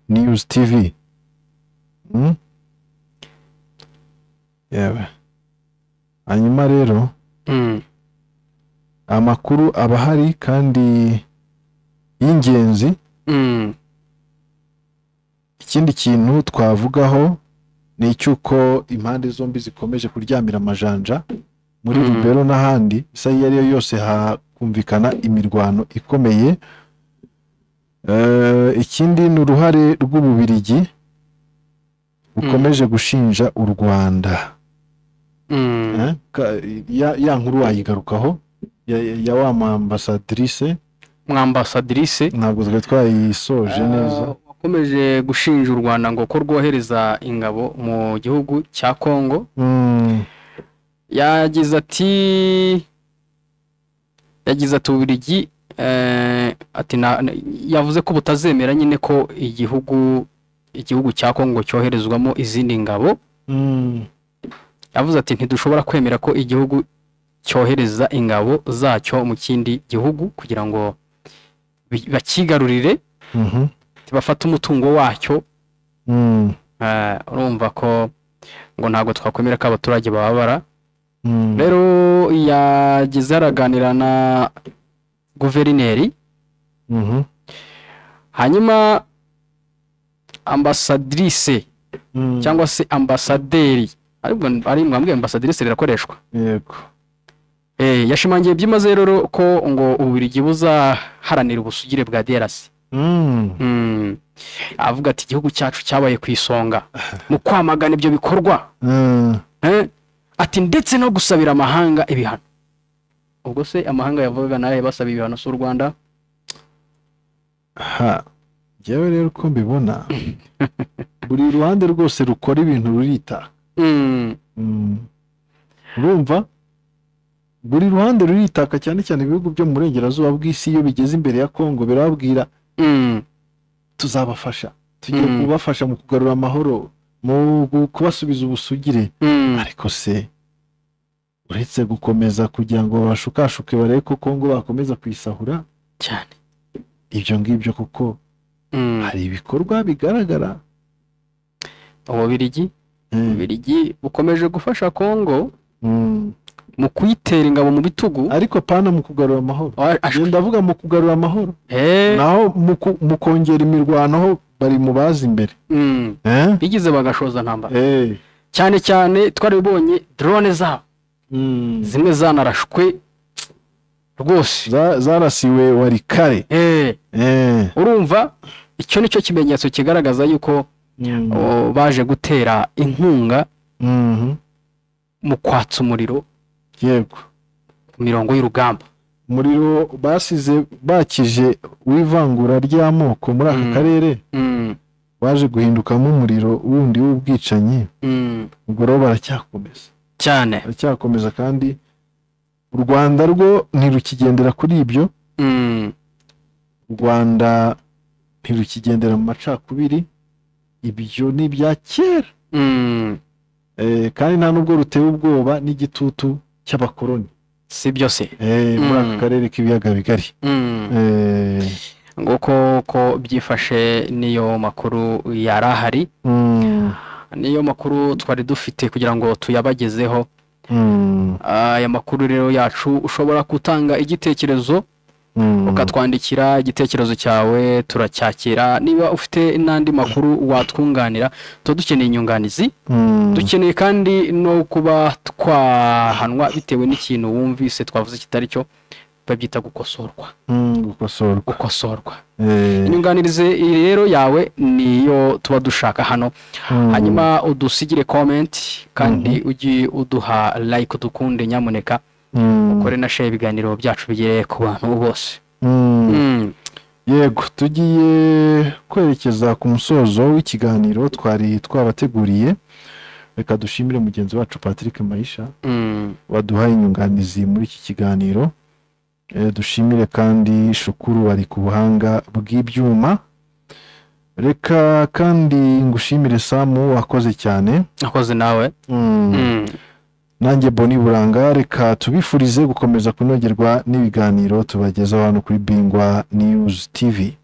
Speaker 1: News TV. Yewe. Hanyuma rero amakuru aba ahari kandi y'ingenzi. Ikindi kintu twavugaho ni icyuko impande zombi zikomeje kuryamira amajanja muri Rubero n'ahandi, isa iyo ariyo yose hakumvikana imirwano ikomeye. Ikindi ni uruhare rw'Ububirigi bukomeje gushinja u Rwanda. Ya nkuru wayigarukaho ya wa ambassadrice,
Speaker 2: mwambasadrice
Speaker 1: ntabwo twari twayisoje neza.
Speaker 2: Wakomeje gushinja u Rwanda ngo ko rwohereza ingabo mu gihugu cya Kongo. Yagize ati Ububirigi ati yavuze ko butazemera nyine ko igihugu cya Kongo cyoherezwamo izindi ngabo. Yavuze ati ntidushobora kwemera ko igihugu cyohereza ingabo zacyo mu kindi gihugu kugira ngo bakigarurire, bafate umutungo wacyo. Urumva ko ngo ntabwo twakwemera ko abaturage bababara. Rero yagize araganira na guverineri. Hanyuma ambassadrice cyangwa se ambasaderi, ari mwambwe ambassadrice birakoreshwa.
Speaker 1: Yego.
Speaker 2: Yashimangiye byimaze rero ko ngo Ububirigi buzaharanira ubusugire bwa DRC. Avuga ati igihugu cyacu cyabaye ku isonga mu kwamagana ibyo bikorwa. Ati ndetse no gusabira amahanga ibihano. Ubwo se amahanga yavugaga naye basaba ibihano s'u Rwanda?
Speaker 1: Ha, jewe rero uko mbibona buri ruhande rwose rukora ibintu rurita. Urumva buri ruhande ruritaka, cyane cyane ibihugu byo mu burengerazuba bw'isi iyo bigeze imbere ya Kongo birababwira tuzabafasha, tugiye kubafasha mu kugarura amahoro, mu kubasubiza ubusugire. Ariko se uretse gukomeza kugira ngo bashukashuke barebe ko Kongo bakomeza kwisahura
Speaker 2: cyane,
Speaker 1: ibyo ngibyo kuko hari ibikorwa bigaragara.
Speaker 2: Ububirigi bukomeje gufasha Kongo mu kuyitera ingabo mu bitugu,
Speaker 1: ariko pana mu kugarura amahoro. Ndavuga mu kugarura amahoro, naho mu kongera imirwano bari mu bazi imbere.
Speaker 2: Bigize bagashoza ntambara. Cyane cyane twaribonye drone zabo zimwe zanarashwe rwose,
Speaker 1: zarasiwe wari kare.
Speaker 2: Urumva icyo nicyo kimenyetso kigaragaza yuko baje gutera inkunga mu kwatsa umuriro.
Speaker 1: Yego,
Speaker 2: ku mirongo y'urugamba.
Speaker 1: Umuriro basize bakije w'ivangura ry'amoko muri aka karere waje guhindukamo umuriro wundi w'ubwicanyi. Ubwo rero baracyakomeza
Speaker 2: cyane,
Speaker 1: baracyakomeza, kandi u Rwanda rwo ntirukigendera kuri ibyo. U Rwanda ntirukigendera mu macakubiri, ibyo ni ibya kera. Kandi nta nubwo rutewe ubwoba n'igitutu cy'abakoloni,
Speaker 2: si byo se?
Speaker 1: Muri aka karere k'ibiyaga bigari.
Speaker 2: Nguko ko byifashe, niyo makuru yari ahari, niyo makuru twari dufite kugira ngo tuyabagezeho. Aya makuru rero yacu, ushobora gutanga igitekerezo, ukatwandikira igitekerezo cyawe, turacyakira. Niba ufite n'andi makuru watwunganira, tuba dukeneye inyunganizi. Dukeneye kandi no kuba twahanwa bitewe n'ikintu wumvise twavuze kitari cyo, babyita gukosorwa.
Speaker 1: Gukosorwa.
Speaker 2: Gukosorwa. Inyunganirize rero yawe niyo tuba dushaka hano. Hanyuma udusigire comment, kandi ujye uduha like, udukunde nyamuneka, ukore na share, ibiganiro byacu bigere ku bantu bose.
Speaker 1: Yego, tugiye kwerekeza ku musozo w'ikiganiro twari twabateguriye. Reka dushimire mugenzi wacu Patrick Maisha waduhaye inyunganizi muri iki kiganiro. Dushimire kandi Shukuru wari ku buhanga bw'ibyuma. Reka kandi ngushimire Samu, wakoze cyane.
Speaker 2: Akoze nawe.
Speaker 1: Nanjye Boni Buranga, reka tubifurize gukomeza kunogerwa n'ibiganiro tubagezaho hano kuri Bingwa News TV.